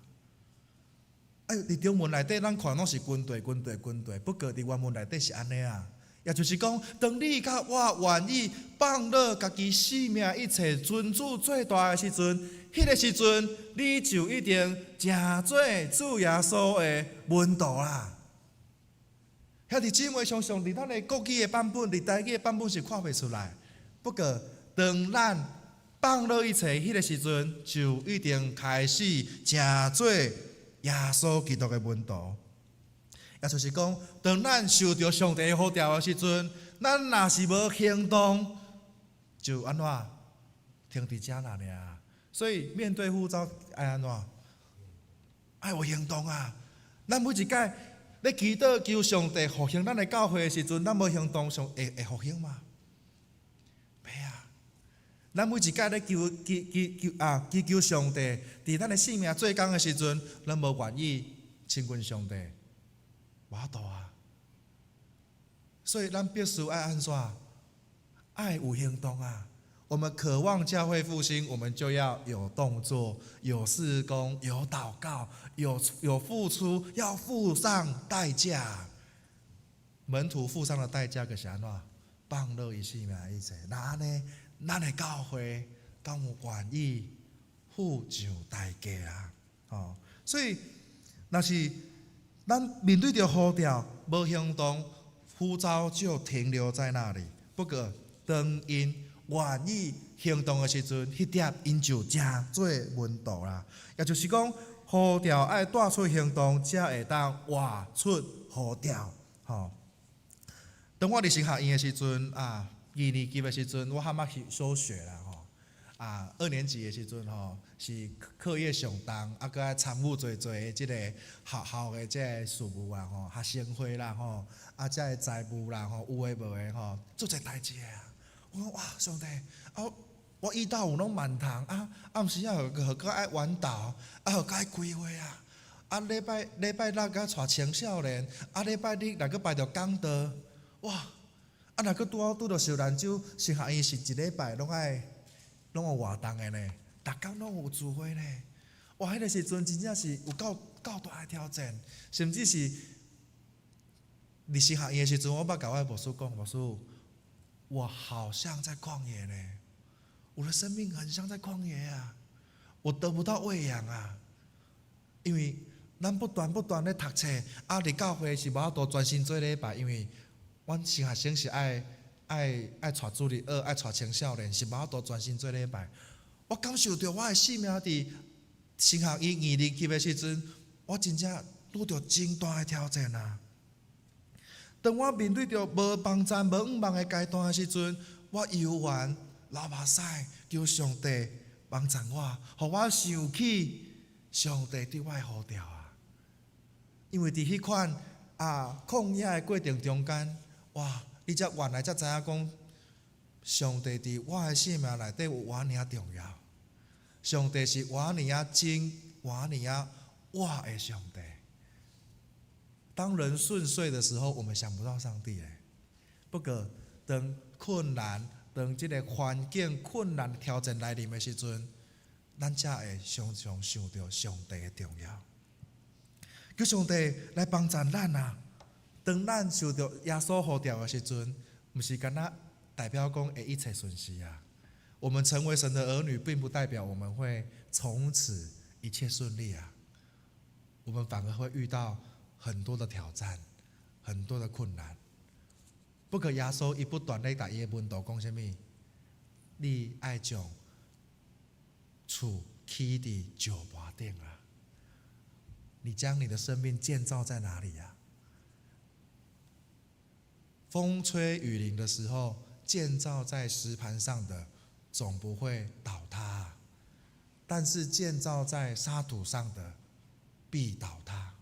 Speaker 4: 哎，佇中文內底，咱看攏是跟綴、跟綴、跟綴。不過佇原文內底是按呢啊，也就是講，當你佮我願意放落家己性命一切，尊主做大的時陣，彼個時陣，你就一定成做主耶穌的門徒啦。兄弟姊妹，常常佇咱的國語的版本，佇台語的版本是看袂出來。不過，當咱放落一切，彼個時陣，就一定開始成做耶穌基督的門徒。也就是講，當咱受著上帝的呼召的時陣，咱若是無行動，就按怎停佇遮爾爾。所以面對呼召，愛按怎？愛有行動啊！咱每一擺咧祈禱求上帝復興咱的教會的時陣，咱無行動，上會會復興嗎？袂啊！咱每一擺咧求求求求啊，祈求上帝，佇咱的性命做工的時陣，咱無願意親近上帝，無法度啊！所以咱必須愛按怎？愛有行動啊！我們渴望教會復興，我們就要有動作、有事工、有禱告、有付出，要付上代價。門徒付上的代價就是按怎？放落伊性命一切，那按呢？咱的教會敢有願意付上代價啊？哦，所以若是咱面對著呼召無行動，呼召就停留在那裡。不過當𪜶願意行動的時陣，彼點𪜶就成做門徒啦。也就是講，呼召愛帶出行動，才會當活出呼召。吼，當我佇神學院的時陣啊，二年級的時陣，我還捌去休學啦吼。啊，二年級的時陣吼，是課業上重，啊，閣愛參與濟濟的這個學校的這個事務啊吼，學生會啦吼，啊，這個財務啦吼，有的無的吼，足濟代誌的啊。我講哇，上帝，啊，我一到五攏滿堂啊，暗時啊，閣愛晚禱，啊，閣愛開會啊，啊，禮拜禮拜六閣帶青少年，啊，禮拜日若閣排著講道，哇！啊，若閣拄好拄著受難週，神學院是一禮拜攏愛攏有活動的呢，逐工攏有聚會呢。哇！彼個時陣真正是有夠夠大的挑戰，甚至是佇神學院的時陣，我捌共我的牧師講，牧師，我好像在曠野呢，我的生命很像在曠野啊，我得不到餵養啊，因為咱不斷不斷咧讀冊，啊，佇教會是無法度專心做禮拜，因為阮新學生是愛愛愛帶主日學，愛帶青少年，是無法度專心做禮拜。我感受著我的生命佇神學院二年級的時陣，我真正拄著真大的挑戰啊！當我面對著無幫贊、無向望的階段的時陣，我猶原流目屎，求上帝幫贊我，予我想起上帝對我的呼召啊！因為佇彼款啊曠野的過程中間，哇！你才原來才知影講，上帝佇我的生命內底有偌爾重要。上帝是偌爾真、偌爾活的上帝。當人順遂的時候，我們想不到上帝欸。不過，當困難、當這個環境困難挑戰來臨的時陣，咱才會常常想著上帝的重要。求上帝來幫助咱啊！當咱受著耶穌呼召的時陣，毋是干焦代表講會一切順遂啊。我們成為神的兒女，並不代表我們會從此一切順利啊。我們反而會遇到很多的挑戰，很多的困難。不過耶穌伊不斷咧共伊的門徒講啥物？你愛將厝起佇石盤頂啊！你將你的生命建造在哪裡呀？風吹雨淋的時候，建造在石盤上的總不會倒塌；但是建造在沙土上的必倒塌。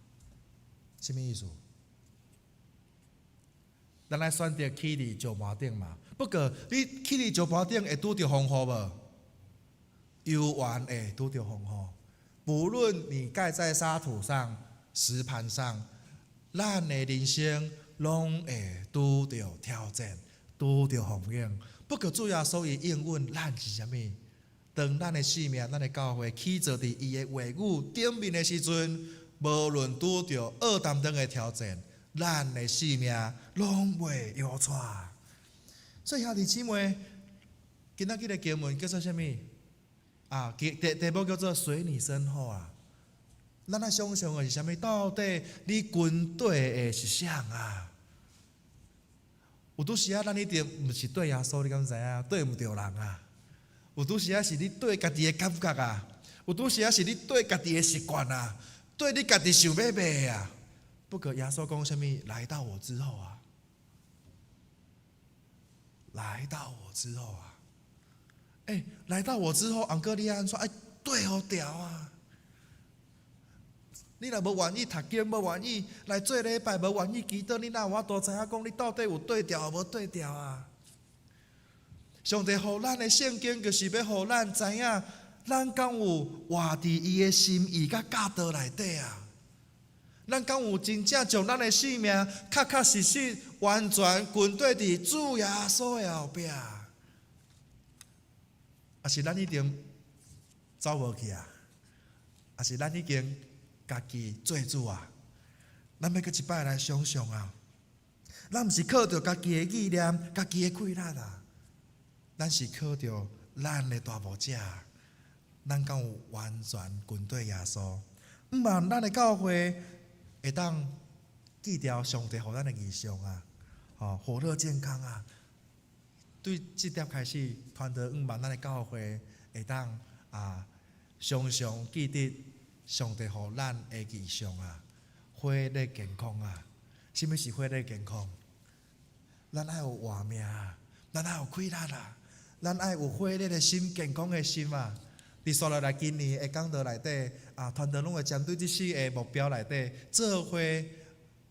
Speaker 4: 什麼意思？咱愛選擇起佇石盤頂嘛。不過你起佇石盤頂會拄著風雨無？猶原會拄著風雨。無論你蓋在沙土上、石盤上，咱的人生攏會拄著挑戰、拄著風雨。不過主耶穌伊應允咱是啥物？當咱的生命、咱的教會起坐佇伊的話語頂面的時陣，無論拄著惡當中的挑戰，咱的生命攏袂搖掣。所以兄弟姊妹，今仔日的經文叫做啥物？啊，題目叫做“隨你身後”啊。咱愛想像的是啥物？到底你跟綴的是啥啊？有拄時仔，咱一定毋是綴耶穌，你敢知影？綴毋著人啊！有拄時仔是你綴家己的感覺啊！有拄時仔是你綴家己的習慣啊！綴你家己想欲賣啊！不過耶穌講啥物？來到我之後啊！來到我之後啊！欸，來到我之後，毋過你按怎？愛對予牢啊！你若無願意讀經，無願意來做禮拜，無願意祈禱，你哪有法度知影講你到底有對牢無對牢啊？上帝予咱的聖經，就是欲予咱知影，咱敢有活佇伊的心意佮教導內底啊？咱敢有真正將咱的性命確確實實完全跟綴佇主耶穌的後壁？抑是咱已經走無去啊？抑是咱已經家己做主啊？咱欲閣一擺來想想啊！咱毋是靠著家己的意念、家己的氣力啊，咱是靠著咱的大牧者，咱敢有完全跟綴耶穌？毋望咱的教會會當記牢上帝予咱的異象啊！吼，火熱健康啊！對這點開始，團隊毋望咱的教會會當啊，常常記得上帝予咱的異象啊，火熱健康啊！啥物是火熱健康？咱愛有活命啊，咱愛有氣力啊，咱愛有火熱的心、健康的心啊！佇紲落來今年的講道內底啊，團隊攏會針對這四个目標內底做伙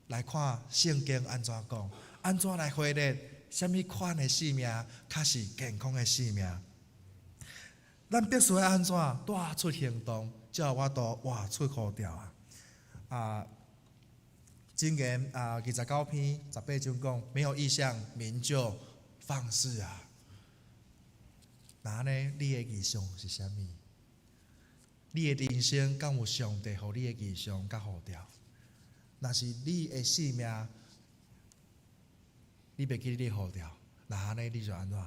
Speaker 4: 來看聖經按怎講，按怎來火熱，啥物款的生命較是健康的生命？咱必須愛按怎帶出行動，才有法度活出呼召啊！啊，箴言啊，29篇18章講，沒有異象，民就放肆啊！那呢，你的異象是啥物？你的人生敢有上帝予你的異象佮呼召？若是你的生命，你袂記得你呼召，那按呢你就按怎？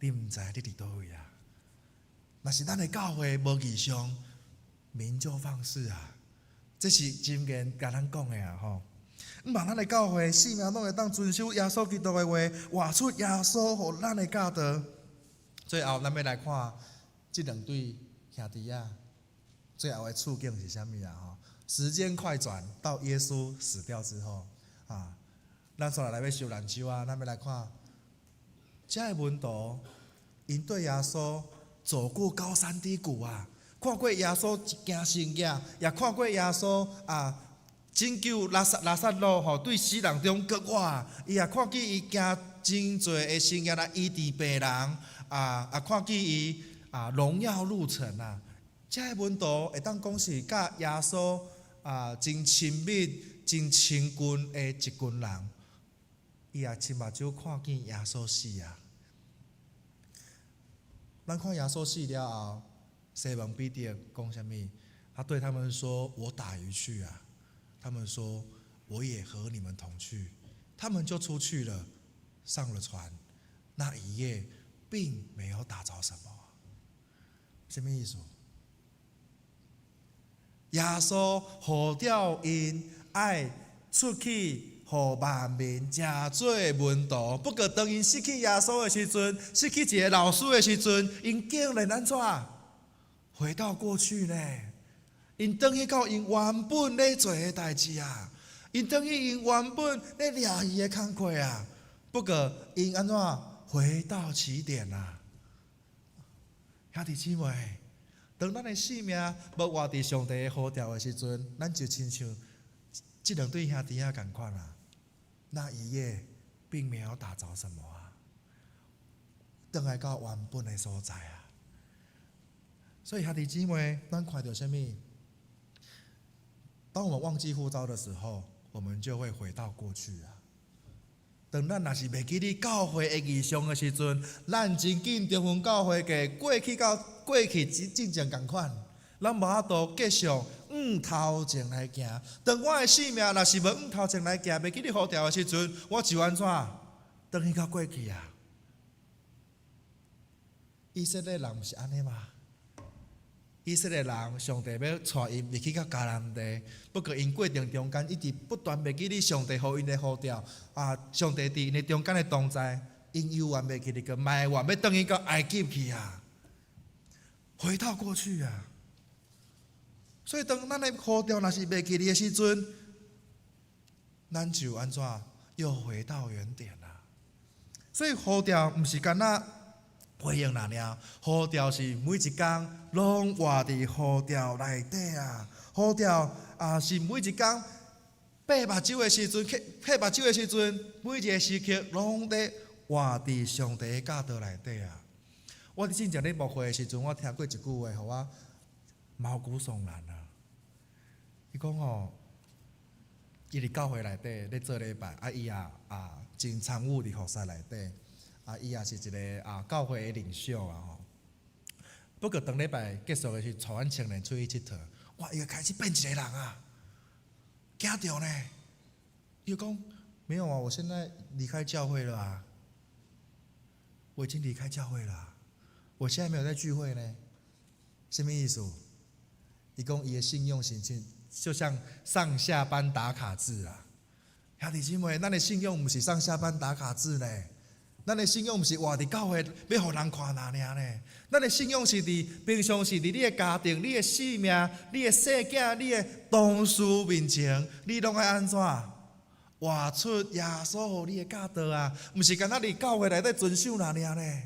Speaker 4: 你毋知你佇佗位啊？若是咱的教會無異象，民就放肆啊！這是箴言共咱講的啊吼。毋望咱的教會生命攏會當遵守耶穌基督的話，活出耶穌予咱的教導。最後，咱欲來看這兩對兄弟仔，最後的處境是啥物啊？吼，時間快轉到耶穌死掉之後，啊，咱紲落來欲收難手啊，咱欲來看，這个門徒，𪜶對耶穌走過高山低谷啊，看過耶穌行神蹟，也看過耶穌啊拯救拉撒路吼，對死人中復活，伊也看見伊行真濟的神蹟來醫治病人，啊啊看見伊啊榮耀入城啊，這个門徒會當講是佮耶穌啊真親密、真親近的一群人，伊也親目睭看見耶穌死啊。咱看耶穌死了後，西門彼得講啥物？他對他們說：“我打魚去啊。”他們說：“我也和你們同去。”他們就出去了，上了船。那一夜並沒有打著什麼。什麼意思？耶穌呼召𪜶愛出去，予萬民成做門徒。不過當𪜶失去耶穌的時陣，失去一个老師的時陣，𪜶竟然按怎？回到過去呢？𪜶轉去到𪜶原本咧做的代誌啊！𪜶轉去𪜶原本咧掠魚的工課啊！不過𪜶按怎回到起點啊？兄弟姊妹，當咱的生命無活佇上帝的呼召的時陣，咱就親像這兩對兄弟仔仝款啊！那一夜並沒有打著什麼啊，轉來到原本的所在啊。所以兄弟姊妹，咱看著啥物？當我們忘記呼召的時候，我們就會回到過去啊。當咱若是袂記得教會的異象的時陣，咱真緊中分教會嘅過去佮過去進前仝款，咱無法度繼續向頭前來行。當我的生命若是無向頭前來行，袂記得呼召的時陣，我就按怎？轉去到過去啊！以色列人毋是按呢嗎？以色列人，上帝欲帶𪜶入去到迦南地，不過𪜶過程中間一直不斷袂記得上帝予𪜶的呼召，啊，上帝佇𪜶的中間的同在，𪜶猶原袂記得，閣嘛會願欲轉去到埃及去啊，回到過去啊。所以當咱的呼召若是袂記得的時陣，咱就按怎又回到原點啊。所以呼召毋是干焦回應爾爾，呼召是每一工攏活佇呼召內底啊！呼召啊是每一工閉目睭的時陣，閉目睭的時陣，每一个時刻攏佇活佇上帝的教導內底啊！我佇進前咧牧會的時陣，我聽過一句話，予我毛骨悚然啊！伊講吼，伊佇教會內底咧做禮拜，啊伊也啊真參與佇服侍內底。啊，伊也是一个啊教會的領袖啊吼。不過當禮拜結束的時，帶阮青年出去𨑨迌，哇！伊就開始變一个人啊，驚著呢。伊就講沒有啊，我現在離開教會了啊，我已經離開教會了，我現在沒有在聚會呢。什麼意思？伊講伊的信用是就像上下班打卡制啊。兄弟姊妹，咱的信用毋是上下班打卡制呢。咱的信仰毋是活佇教會欲予人看爾爾呢？咱的信仰是佇平常時佇你的家庭、你的性命、你的細囝、你的同事面前，你攏愛按怎活出耶穌予你的教導啊？毋是干焦佇教會內底遵守爾爾呢？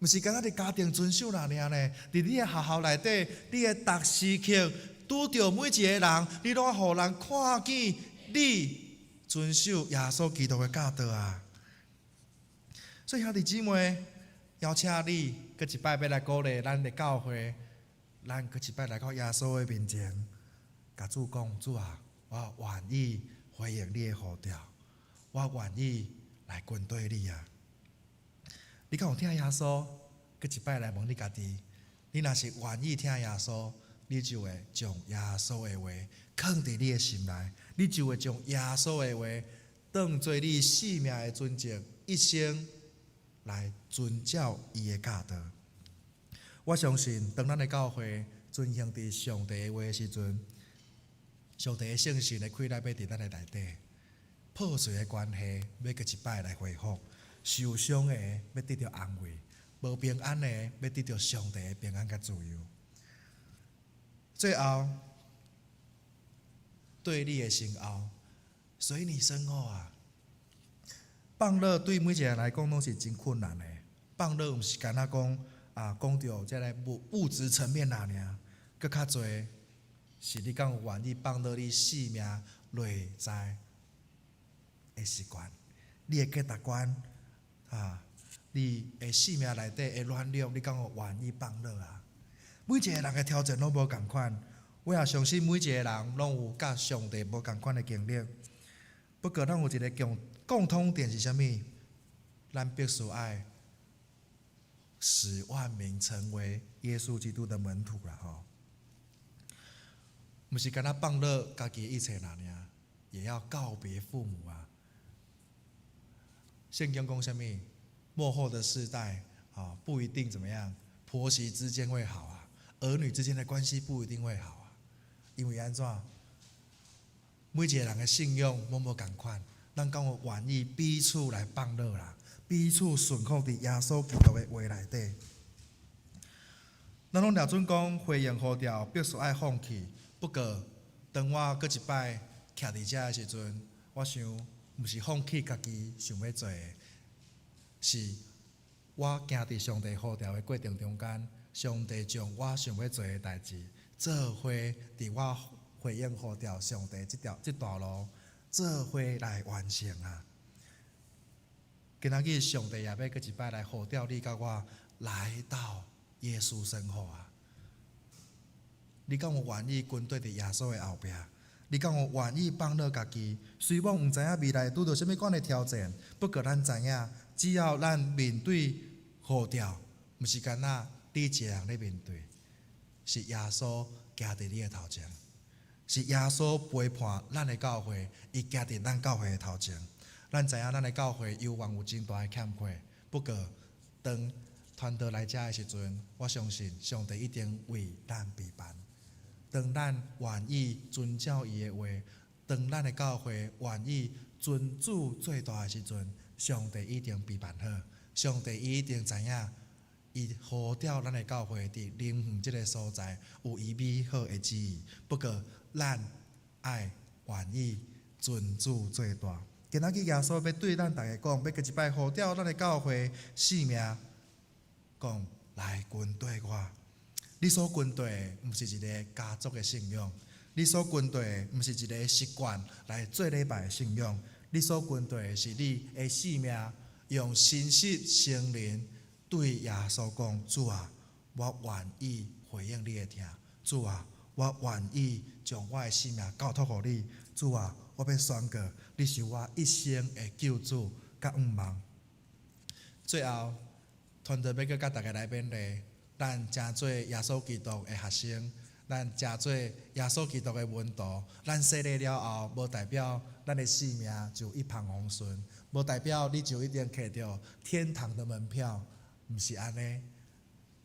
Speaker 4: 毋是干焦佇家庭遵守爾爾呢？佇你的學校內底，你的逐時刻拄著每一个人，你攏愛予人看見你遵守耶穌基督的教導啊！所以兄弟姊妹，邀請你閣一擺欲來鼓勵咱的教會，咱閣一擺來到耶穌的面前，共主講：主啊，我願意回應你的呼召，我願意來跟隨你啊！你敢有疼耶穌？閣一擺來問你家己，你若是願意疼耶穌，你就會將耶穌的話囥佇你的心內，你就會將耶穌的話當做你生命的準則，一生來遵照伊的教導。我相信，當咱的教會遵行佇上帝的話的時陣，上帝的聖神的氣力欲佇咱的內底，破碎的關係欲閣一擺來恢復，受傷的欲得著安慰，無平安的欲得著上帝的平安佮自由。最後，對你的身後，隨你身後啊！放落對每一个人來講攏是真困難的。放落毋是干焦講啊，講著這个物質層面爾爾，閣較濟是你敢有願意放落你生命內在的習慣，你的價值觀啊，你的生命內底的軟弱，你敢有願意放落啊？每一个人的挑戰攏無仝款，我也相信每一个人攏有佮上帝無仝款的經歷。不過，咱有一个共通點是啥物？咱必須愛使萬民成為耶穌基督的門徒啦！吼，毋是干焦放落家己的一切爾爾，也要告別父母啊！聖經講啥物？末後的世代啊，不一定怎麼樣，婆媳之間會好啊，兒女之間的關係不一定會好啊，因為按怎？每一个人的信仰攏無仝款，咱敢有願意彼此來放落啦，彼此順服佇耶穌基督的話內底。咱攏掠準講回應呼召，必須愛放棄。不過，當我閣一擺徛佇遮的時陣，我想，毋是放棄家己想欲做的，是我行佇上帝呼召的過程中間，上帝將我想欲做的代誌，做伙佇我回應呼召上帝這條這段路，做伙來完成啊！今仔日上帝也欲閣一擺來呼召你佮我來到耶穌身後啊！你敢有願意跟綴佇耶穌的後壁？你敢有願意放落家己？雖罔毋知影未來拄著啥物款的挑戰，不過咱知影，只要咱面對呼召，毋是干焦你一个人咧面對，是耶穌行佇你的頭前，是耶穌陪伴咱的教會，伊行佇咱教會的頭前。咱知影咱的教會猶原有真大的欠缺，不過當傳道來遮的時陣，我相信上帝一定為咱備辦。當咱願意遵照伊的話，當咱的教會願意尊主做大的時陣，上帝一定備辦好。上帝伊一定知影，伊呼召咱的教會佇林園這个所在有伊美好的旨意。不過，咱愛願意尊主做大。今仔日耶穌欲對咱逐个講，欲閣一擺呼召咱的教會性命，講來跟綴我。你所跟綴的，毋是一个家族的信仰；你所跟綴的，毋是一个習慣來做禮拜的信仰。你所跟綴的是你的性命，用誠實承認對耶穌講：主啊，我願意回應你的疼。主啊，我願意將我的性命交託予你。主啊，我欲宣告，你是我一生的救主佮向望。最後，團隊欲閣佮大家來勉勵，咱成做耶穌基督的學生，咱成做耶穌基督的門徒。咱洗禮了後，無代表咱的性命就一帆風順，無代表你就一定摕著天堂的門票，毋是按呢。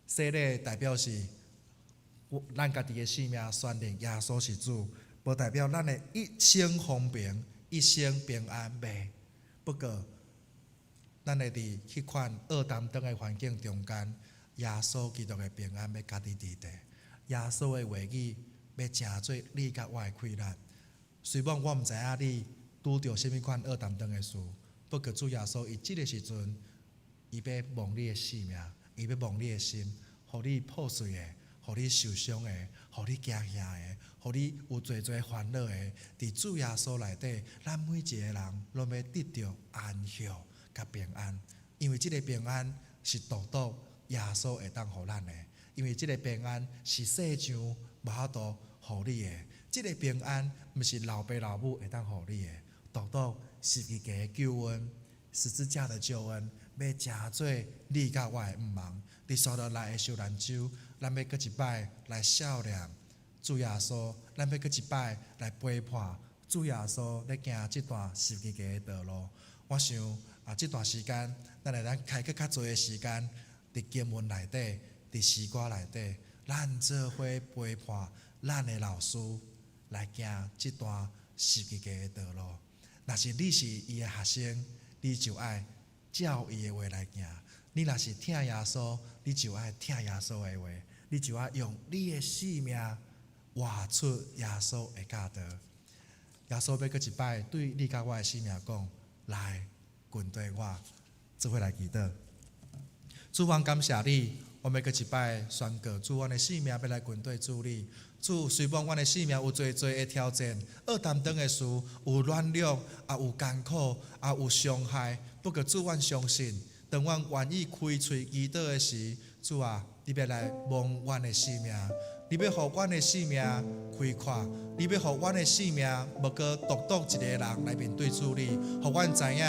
Speaker 4: 洗禮代表是，咱家己的性命宣認耶穌是主，無代表咱的一生豐平、一生平安袂。不過，咱會佇彼款僫擔當的環境中間，耶穌基督的平安欲佮你佇佇，耶穌的話語欲成做你佮我的氣力。雖罔我毋知影你拄著啥物款僫擔當的事，不過主耶穌伊這个時陣，伊欲摸你的性命，伊欲摸你的心，予你破碎的，予你受傷的，予你驚嚇的，予你有濟濟煩惱的，佇主耶穌內底，咱每一个人攏欲得著安息佮平安，因為這个平安是獨獨耶穌會當予咱的，因為這个平安是世上無法度予你的，這个平安毋是老爸老母會當予你的，獨獨十字架的救恩，十字架的救恩，欲成做你佮我的向望。佇紲落來的受難週，咱欲閣一擺來數念主耶穌，咱欲閣一擺來陪伴主耶穌咧行這段十字架的道路。我想啊，這段時間，咱會當開閣較濟的時間，佇經文內底，佇詩歌內底，咱做伙陪伴咱的老師來行這段十字架的道路。若是你是伊的學生，你就愛照伊的話來行。你若是疼耶穌，你就愛聽耶穌的話，你就愛用你的性命活出耶穌的教導。耶穌欲閣一擺對你佮我的性命講：來，跟綴我，做伙來祈禱。主，阮感謝你，我欲閣一擺宣告，主，阮的性命欲來跟綴主你。主，雖罔阮的性命有濟濟的挑戰，僫擔當的事，有軟弱，也有艱苦，也有傷害。不過主，阮相信，當阮願意開喙祈禱的時，主啊，你欲來摸阮的性命，你欲予阮的性命開闊，你欲予阮的性命無閣獨獨一個人來面對主你，予阮知影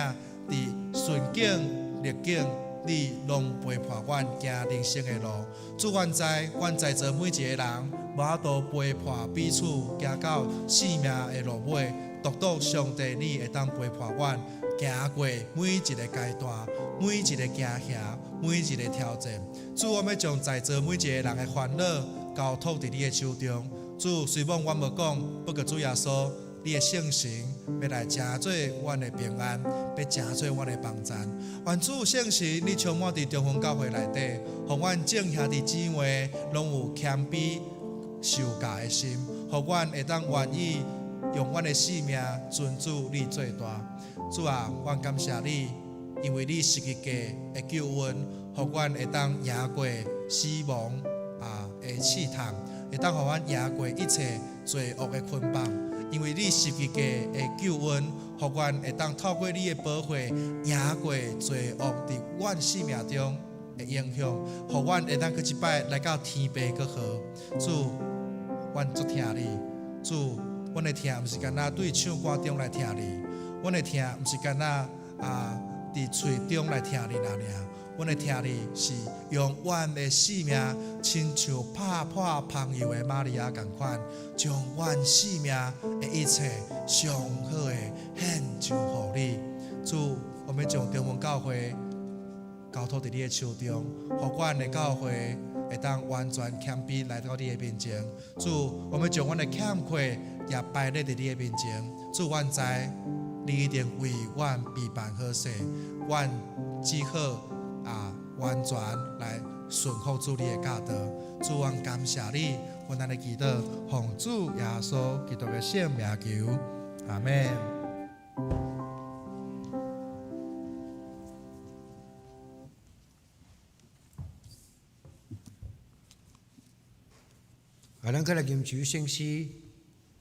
Speaker 4: 佇順境逆境，你攏陪伴阮行人生的路。主，阮知，阮在座每一个人無法度陪伴彼此行到生命的路尾，獨獨上帝你會當陪伴阮行過每一个階段，每一个驚嚇，每一个挑戰。主，我欲將在座每一个人的煩惱交託佇你的手中。主，雖罔阮無講，不過主耶穌，你的聖神欲來成做阮的平安，欲成做阮的幫贊。願主聖神，你充滿佇中興教會內底，予阮眾兄弟姊妹攏有謙卑受教的心，予阮會當願意用阮的性命尊主你做大。主啊，阮感謝你，因為你十字架的救恩，予阮會當贏過死亡的試探，會當予阮贏過一切罪惡的捆綁。因為你十字架的救恩，予阮會當透過你的寶血贏過罪惡佇阮生命中的影響，予阮會當閣一擺來到天父閣好。主，阮足疼你，主，阮的疼毋是干焦對唱歌中來疼你，阮的疼毋是干焦啊佇喙中來疼你爾爾，阮的疼你是用阮的性命，親像拍破香油的瑪利亞仝款，將阮性命的一切上好的獻上予你。主，我們將中文教會交託佇你的手中，予阮的教會會當完全謙卑來到你的面前。主，我們將阮的欠缺也擺列佇你的面前。主，阮知你一定為阮備辦好勢，阮只好啊完全來順服主你的教導。主，阮感謝你，阮按呢祈禱，奉主耶穌基督的聖名求，阿們。
Speaker 1: 啊，咱閣來吟首聖詩，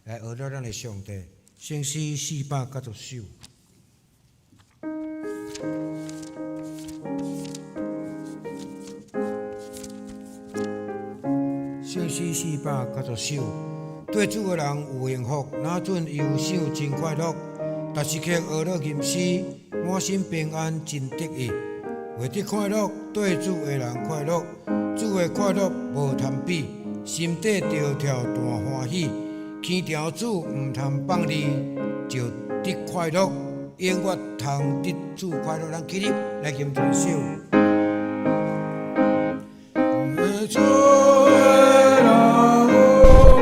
Speaker 1: 來學了咱的上帝。聖詩490首。聖詩490首，對主的人有幸福，若準憂想真快樂。逐時刻學了吟詩，滿心平安真得意。為得快樂，對主的人快樂，主的快樂無通比，心底著跳大歡喜。牽著主毋通放離，就得快樂，永遠通得主快樂。咱起立來吟這首。主的人有幸福，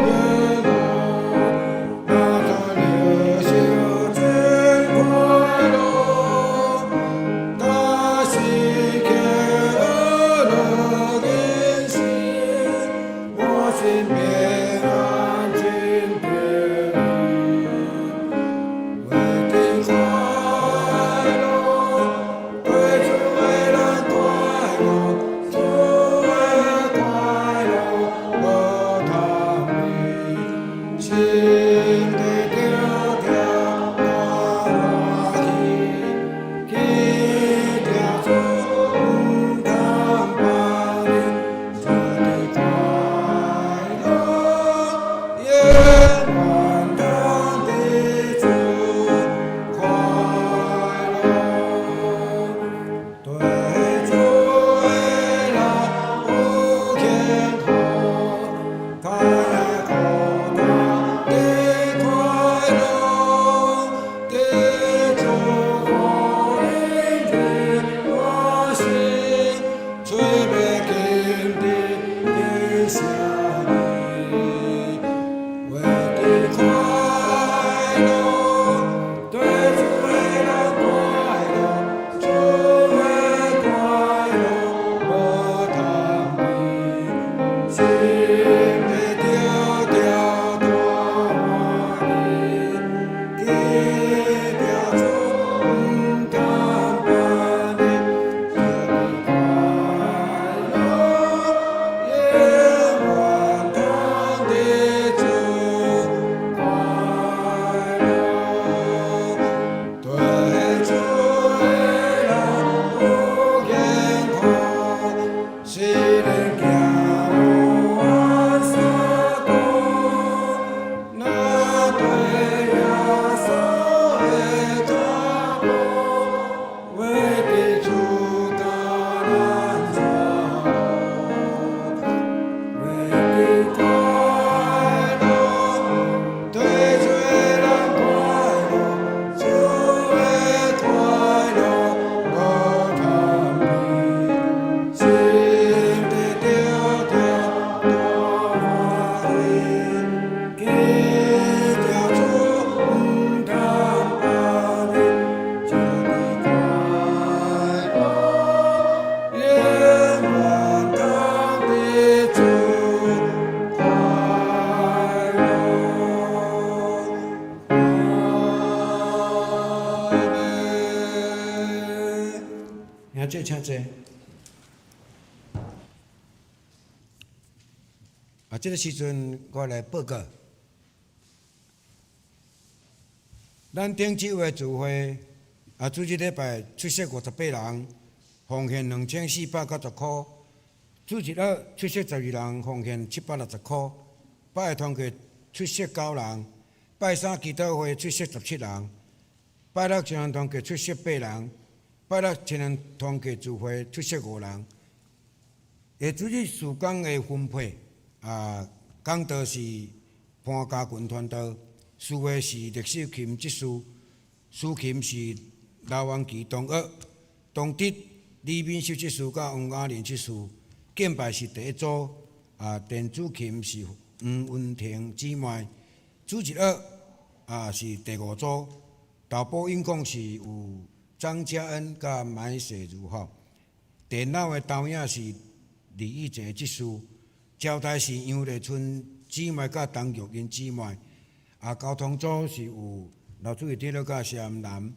Speaker 1: 若準憂想真快樂，逐時刻學了吟詩，滿心平安真得意。為得快樂，對主的人快樂，主的快樂無通比，心底著跳大歡喜，牽著主毋通放離，就得快樂，永遠通得主快樂。對主的人有幸福，開苦大得快樂，得主福音入我心，吹袂緊的感謝你，為得快樂，對主的人快樂，主的快樂無通比，心底著跳大歡喜，牽著主毋通放離，就得快樂，永遠通得主快樂。對主的人有幸福，死人行有安相顧，若對耶穌的腳步，為得主教咱走路，為得快樂，對主的人快樂，主的快樂無通比，心底著跳大歡喜，牽著主毋通放離，就得快樂，永遠通得主快樂。阿們。兄弟請坐。啊，這個時陣我來報告。咱頂週的聚會啊，主日禮拜出席58人，奉獻2490箍。主日學出席12人，奉獻760箍。拜一團契出席九人，拜三祈禱會出席17人，拜六青年團契出席八人，拜六青年團契聚會出席五人。下主日事工的分配啊，講道是潘家群傳道，司會是歷秀琴執事，司琴是劉安琪同學，同德李敏秀執事佮黃雅玲執事，敬拜是第一組，啊，電子琴是黃文婷姊妹，主日學啊是第五組，投保引講是有張嘉恩佮麥世如吼，電腦的投影是李義傑執事，招待是楊麗春姊妹佮陳玉英姊妹，啊，交通組是有劉主任長老佮謝南。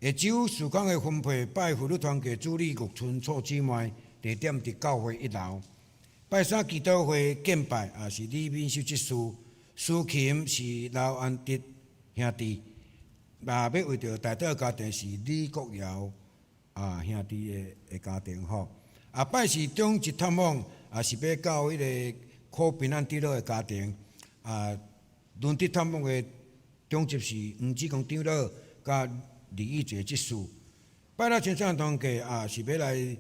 Speaker 1: 下晝事工的分配，拜婦女團契主理玉春楚姊妹，地點佇教會一樓。拜三祈禱會敬拜也是李敏秀執事，司琴是劉安德兄弟，啊，欲為著代禱家庭是李國堯啊兄弟的的家庭吼。啊，拜四長執探訪也是欲到彼个柯平安長老的家庭，啊，輪值探訪的長執是黃志剛長老佮李義傑執事。拜六青少年團契啊是欲來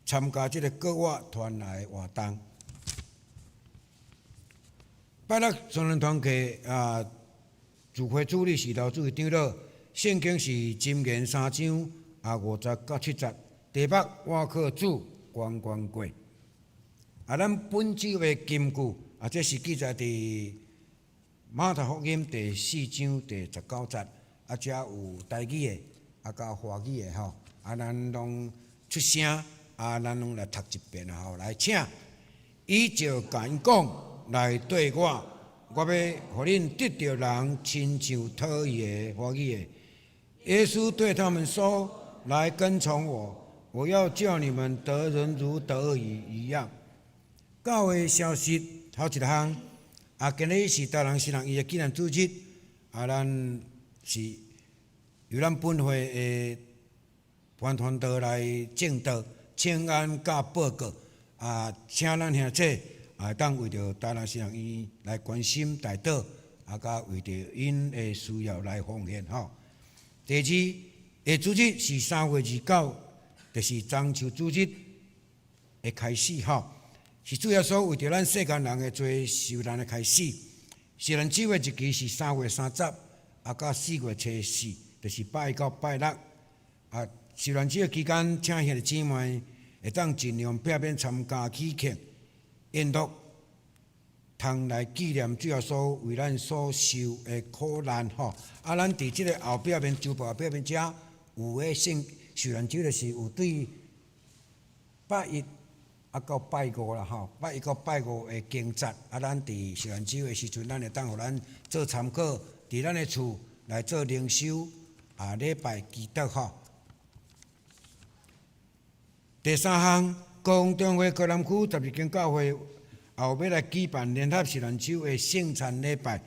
Speaker 1: 參加這个國外團來活動。拜六青年團契啊，聚會主理是劉主任長老，聖經是箴言三章啊5節到7節，題目我靠主關關過。啊，咱本週的金句啊，這是記載佇馬太福音第四章第19節，啊，遮有台語的，啊，佮華語的吼，啊，咱攏出聲。啊，咱攏來讀一遍吼，來，請伊就共𪜶講，來綴我，我欲予恁得著人，親像討魚的華語的。耶穌對他們說：來跟從我，我要叫你們得人如得魚一樣。教會消息頭一項，啊，今日是台南新人醫的紀念主日，啊，咱是由咱本會的潘傳道來證道。請安佮報告啊，請咱兄弟啊，當為著台南新人醫來關心代禱，啊，佮為著𪜶的需要來奉獻吼。第二，下主日是3月29，就是中秋主日的開始吼，是主耶穌為著咱世間人的罪受難的開始。受難週的日期是3月30，啊，到4月初四，就是拜一到拜六啊。受難週的期間，請兄弟姊妹會當盡量避免參加喜慶宴樂，通來紀念主耶穌為咱所受的苦難吼。啊，咱佇這个後壁面，週報後壁面遮有个聖受難週，就是有對拜一啊到拜五啦吼，拜一到拜五的經節。啊，咱佇受難週的時陣，咱會當予咱做參考，佇咱的厝來做靈修啊，禮拜祈禱吼。第三項，高雄中會高南區12間教會後欲來舉辦聯合受難週的聖餐禮拜，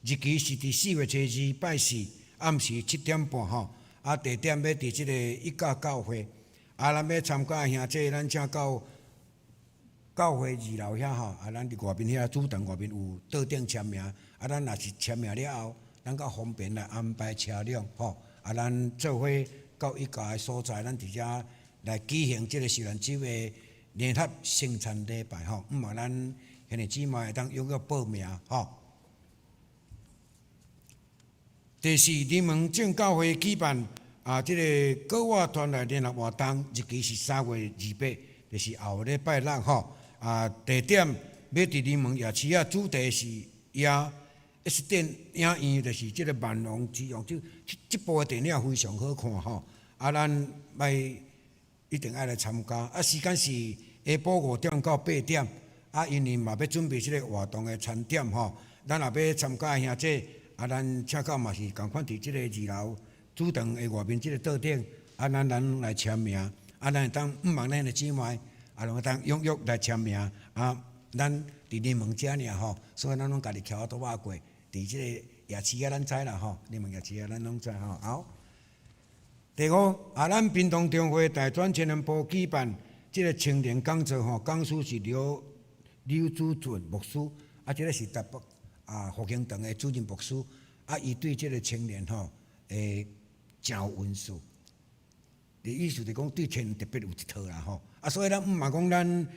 Speaker 1: 日期是佇4月初二拜四暗時7點半吼。啊，地點欲佇這个一家教會。啊，咱欲參加兄弟，咱請到教會二樓遐吼。啊，咱佇外面遐主堂外面有桌頂簽名。啊，咱若是簽名了後，咱較方便來安排車輛吼。啊，咱做伙到一家的所在，咱佇遮來舉行這个受難週的聯合聖餐禮拜吼，毋望咱兄弟姊妹會當踴躍報名吼。第四，林門正教會舉辦啊，這个國外團來聯合活動，日期是3月28，就是後禮拜六吼。啊，地點欲佇林門夜市仔，主題是夜 S 電影院，就是這个萬王之王，這這部的電影非常好看吼。啊，咱愛一定愛來參加。啊，時間是下晡5點到8點。啊，因為嘛欲準備這个活動的餐點吼，咱若欲參加的兄弟，啊，咱請到嘛是仝款佇這个二樓主堂的外面這个桌頂，啊，咱來簽名，啊，咱會當毋望咱的姊妹，啊，攏會當踴躍來簽名，啊，咱佇林門遮爾吼，所以咱攏家己徛仔桌仔過，佇這个夜市仔咱知啦吼，你问夜市仔咱攏知吼。好，第五啊，咱屏东中會大專青年部舉辦這个青年講座吼，講師是劉劉祖俊牧師，啊，這个是台北啊復興堂的主任牧師，啊，伊對這个青年吼會誠有恩賜。意思就講對青年特別有一套啦吼，啊，所以咱毋嘛講咱。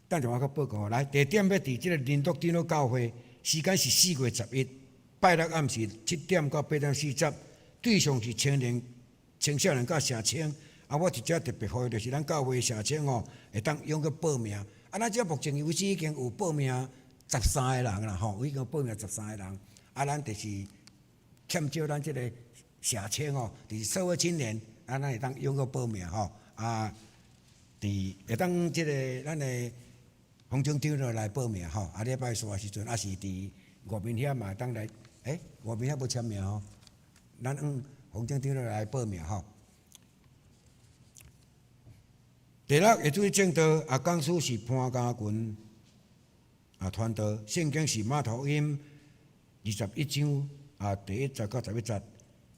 Speaker 1: 等陣我閣報告來，地點欲佇這个仁德長老教會，時間是4月11，拜六暗時7點到8點40，對象是青年、青少年佮社青。啊，我佇遮特別呼籲，就是咱教會社青吼，會當踴躍報名。啊，咱遮目前為止已經有報名13个人啦吼，已經報名13个人。啊，咱就是欠少咱這个社青吼，就是社會青年，啊，咱會當踴躍報名吼。啊，佇會當這个咱的洪總長老來報名吼，啊，禮拜四的時陣，啊是佇外面遐嘛會當來，欸，外面遐無簽名吼，咱向洪總長老來報名吼。第六，會主證道，啊，講師是潘家群，啊，傳道，聖經是馬太福音21章啊，第一節到11節。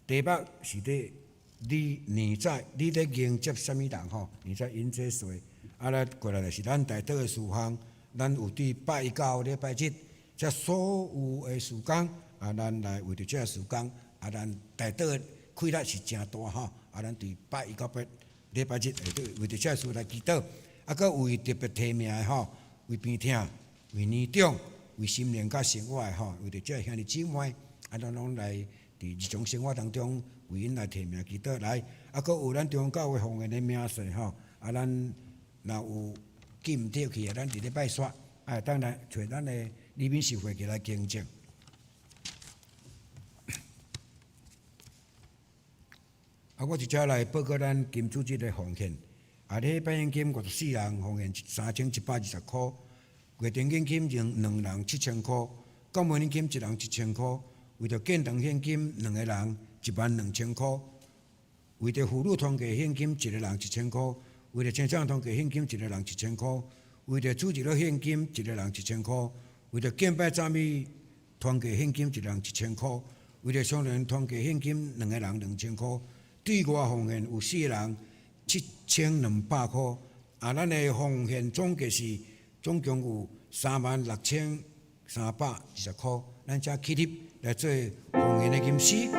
Speaker 1: 題目是咧，你年載，你咧迎接啥物人吼？年載迎接誰？啊，來過來就是咱代禱的事項，咱有佇拜一到禮拜日，這所有的時間，啊，咱來為著這个時間，啊，咱代禱的氣力是誠大吼。啊，咱佇拜一到拜禮拜日會對為著這个事來祈禱，啊，閣為特別提名的吼，為病痛、為年長、為心靈佮生活的吼，為著這个兄弟姊妹，啊，咱攏來佇日常生活當中為𪜶來提名祈禱來，啊，閣有咱中央教會奉獻的明細吼，啊，咱若有記毋著去的，咱佇禮拜四，啊，當來揣咱的禮敏協會起來更正。啊，我佇遮來報告咱金主日的奉獻。啊，禮拜獻金54人奉獻3120箍，月定獻金兩人7000箍，感恩獻金一人1000箍，為著建堂獻金兩个人12000箍，為著婦女團契獻金一个人1000箍，為著青少年團契獻金一个人1000箍，為著主日學獻金一个人1000箍，為著敬拜讚美團契獻金一人1000箍，為著少年團契獻金兩个人2000箍。對外奉獻有四个人7200箍，啊，咱的奉獻總計是總共有36320箍，咱才起立來做奉獻的吟詩。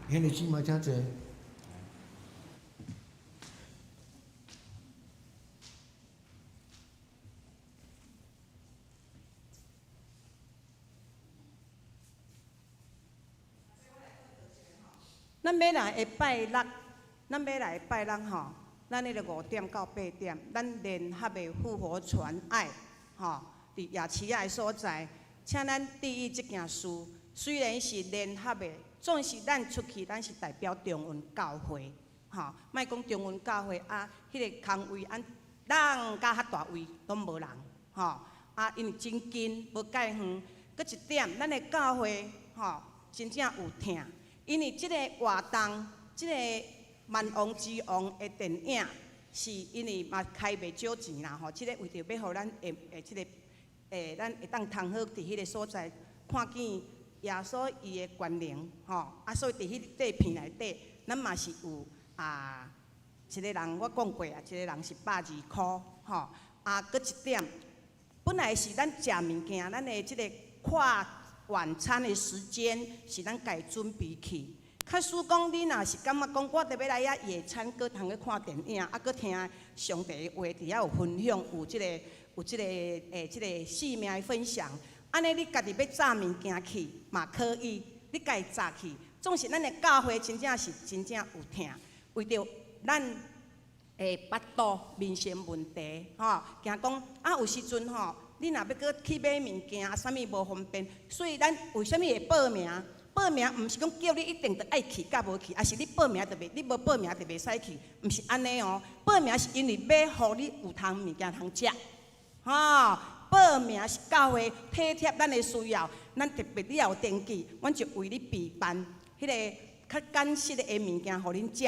Speaker 5: 兄弟姊妹請坐。
Speaker 6: 咱欲來的拜六，咱欲來的拜六吼，咱彼个5點到8點，咱聯合的復活傳愛吼，佇夜市仔的所在，請咱注意這件事。雖然是聯合的，總是咱出去，咱是代表中雲教會，吼，莫講中雲教會啊，彼个空位按人甲較大位攏無人，吼，啊，因為真近無介遠。閣一點，咱的教會吼，真正有疼，因為這個活動，這個萬王之王的電影，是因為嘛開袂少錢啦，吼，這个為著欲予咱會會這个會咱會當通好佇彼个所在看見耶穌伊的權能，吼，啊，所以佇彼塊片內底，咱嘛是有啊，一个人我講過啊，一个人是120箍，吼，啊，閣一點，本來是咱食物件，咱的這个跨晚餐的時間是咱家準備去。假使講你若是感覺講，我著欲來遐野餐，閣通去看電影，啊，閣聽上帝的話，佇遐有分享，有這個有這個這个生命的分享。按呢，你家己欲炸物件去嘛可以，你家己炸去。總是咱的教會真正是真正有疼，為著咱的腹肚民生问题，吼，惊讲啊有时阵吼，你若欲閣去买物件啊，啥物无方便，所以咱为啥物会报名？报名毋是讲叫你一定著爱去佮无去，抑是你报名就袂，你无报名就袂使去，毋是按呢哦。报名是因为欲予你有通物件通食，吼。报名是教会体贴咱的需要，咱特别你也有登记，阮就为你备办彼个较简实的物件，予恁食。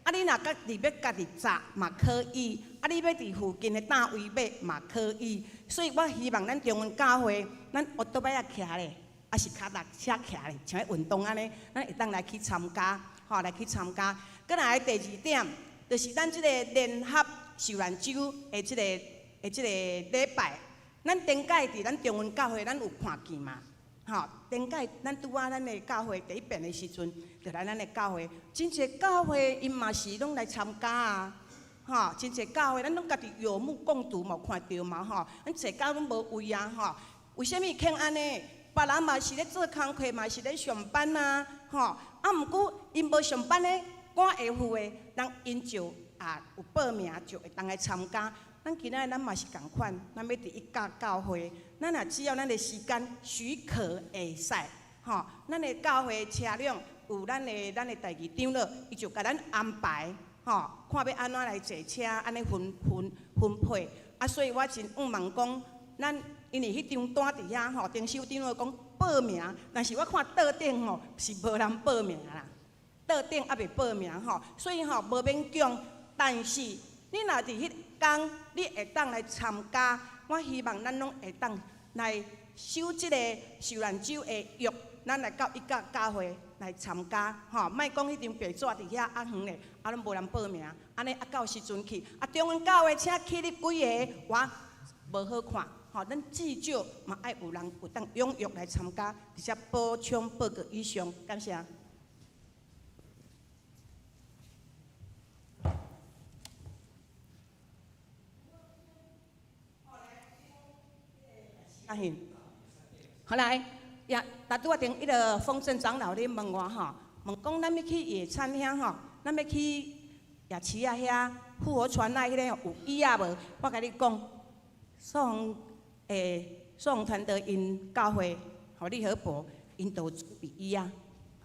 Speaker 6: 啊，你若家己欲家己炸嘛可以，啊，你欲伫附近的单位买嘛可以。所以我希望咱中云教会，咱乌托邦仔徛咧，抑是跤踏车徛咧，像彼运动按呢，咱会当来去参加，吼，来去参加。阁来第二点，就是咱这个联合受难周的这个礼拜，咱顶摆伫咱中云教会，咱有看见嘛？吼，顶摆咱拄仔咱的教会第一遍的时阵，就来咱的教会，真济教会𪜶嘛是拢来参加啊，吼，真济教会咱拢家己有目共睹嘛，看著嘛，吼，咱坐甲拢无位啊，吼，为啥物肯按呢？别人嘛是咧做工课，嘛是咧上班啊，吼，啊，毋过𪜶无上班的，赶下赴的，人𪜶就也有报名，就会当来参加。咱今仔日咱嘛是仝款，咱欲伫一家教会，咱若只要咱的时间许可会使，吼，咱的教会车辆有咱的代志长老，伊就共咱安排，吼，看欲按怎来坐车，按呢分分分配。啊，所以我真向望讲，咱因为彼张单伫遐吼，丁修长老讲报名，但是我看桌顶吼是无人报名啦，桌顶犹未报名吼，所以吼无勉强，但是你若伫彼工，你会当来参加，我希望咱拢会当来守这个受难周的约，咱来到一家教会来参加，吼，莫讲彼张白纸伫遐啊远咧，啊拢无人报名，按呢啊到时阵去，啊中云教会请去你几个，我无好看，吼，咱至少嘛爱有人有当踊跃来参加，而且补充报告以上，感谢。好来，也，拄拄仔顶彼个丰盛长老咧问我吼，问讲咱欲去野餐遐吼，咱欲去夜市仔遐复活传爱彼个有椅仔无？我共你讲，宋宋团队𪜶教会吼利和伯𪜶都有准备椅仔，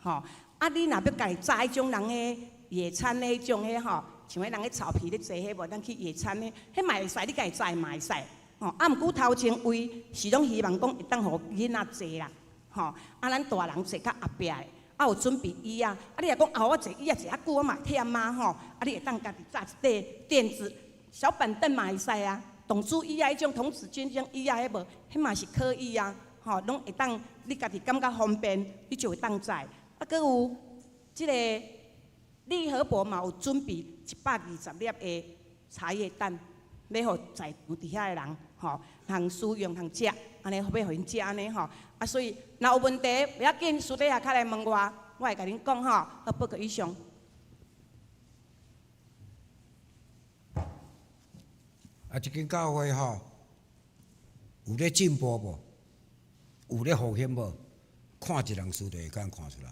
Speaker 6: 吼，啊你若欲家己扎彼种人彼野餐彼种彼吼，像彼人彼草皮咧坐彼无，咱去野餐彼，彼嘛会使，你家己扎嘛会使。吼，啊，毋过头前位是拢希望讲会当予囡仔坐啦，吼，啊，咱大人坐较后壁的，啊，有准备椅仔，啊，你若讲啊，我坐椅仔坐较久，我嘛会忝啊，吼，啊，你会当家己扎一块垫子、小板凳嘛会使啊，童子椅仔彼种童子军种椅仔彼无，彼嘛是可以啊，吼，拢会当你家己感觉方便，你就会当载。啊，阁有这个利和伯嘛有准备120粒的茶叶蛋，欲予在场伫遐的人。吼，通使用通食，按呢欲予𪜶食按呢吼。啊，所以若有问题，袂要紧，私底下较来问我，我会共恁讲吼。好，报告以上。
Speaker 1: 啊，这间教会吼，有咧进步无？有咧复兴无？看一人书就会当看出来。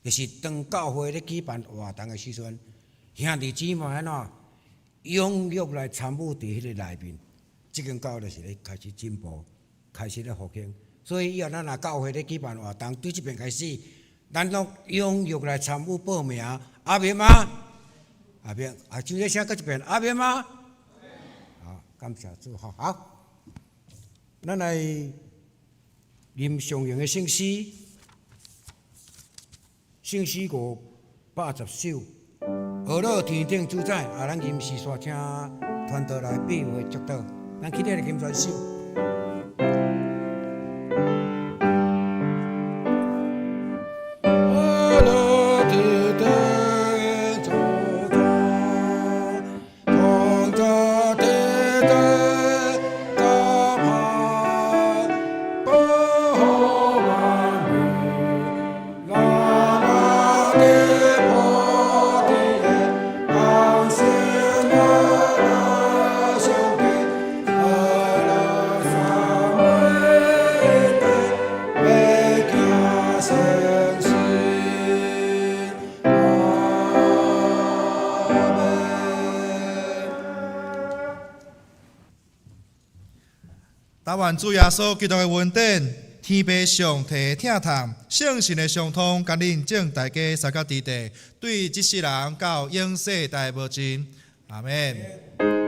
Speaker 1: 就是当教会咧举办活动的时阵，兄弟姊妹按怎踊跃来参与伫彼个内面。这间教会就是咧开始进步，开始咧复兴。所以以后咱若教会咧举办活动，对这边开始，咱拢踊跃来参与报名，阿明吗？阿明，啊，就咧声阁一遍，阿明吗？好，感谢主，好，好，咱来吟上荣的圣诗，圣诗580首，呵咾天顶主宰，啊，咱吟诗煞请团队来比划祝祷。咱起来吟全首。呵咾天顶主宰，创造天地甲盼，保护万民，咱若伫菩提的同心呵咾上帝，阿拉。
Speaker 4: 啊，願主耶穌基督的恩典、天父上帝疼痛、聖神的相通，佮恁眾大家三甲佇地，對這世人到永世代無盡。阿們。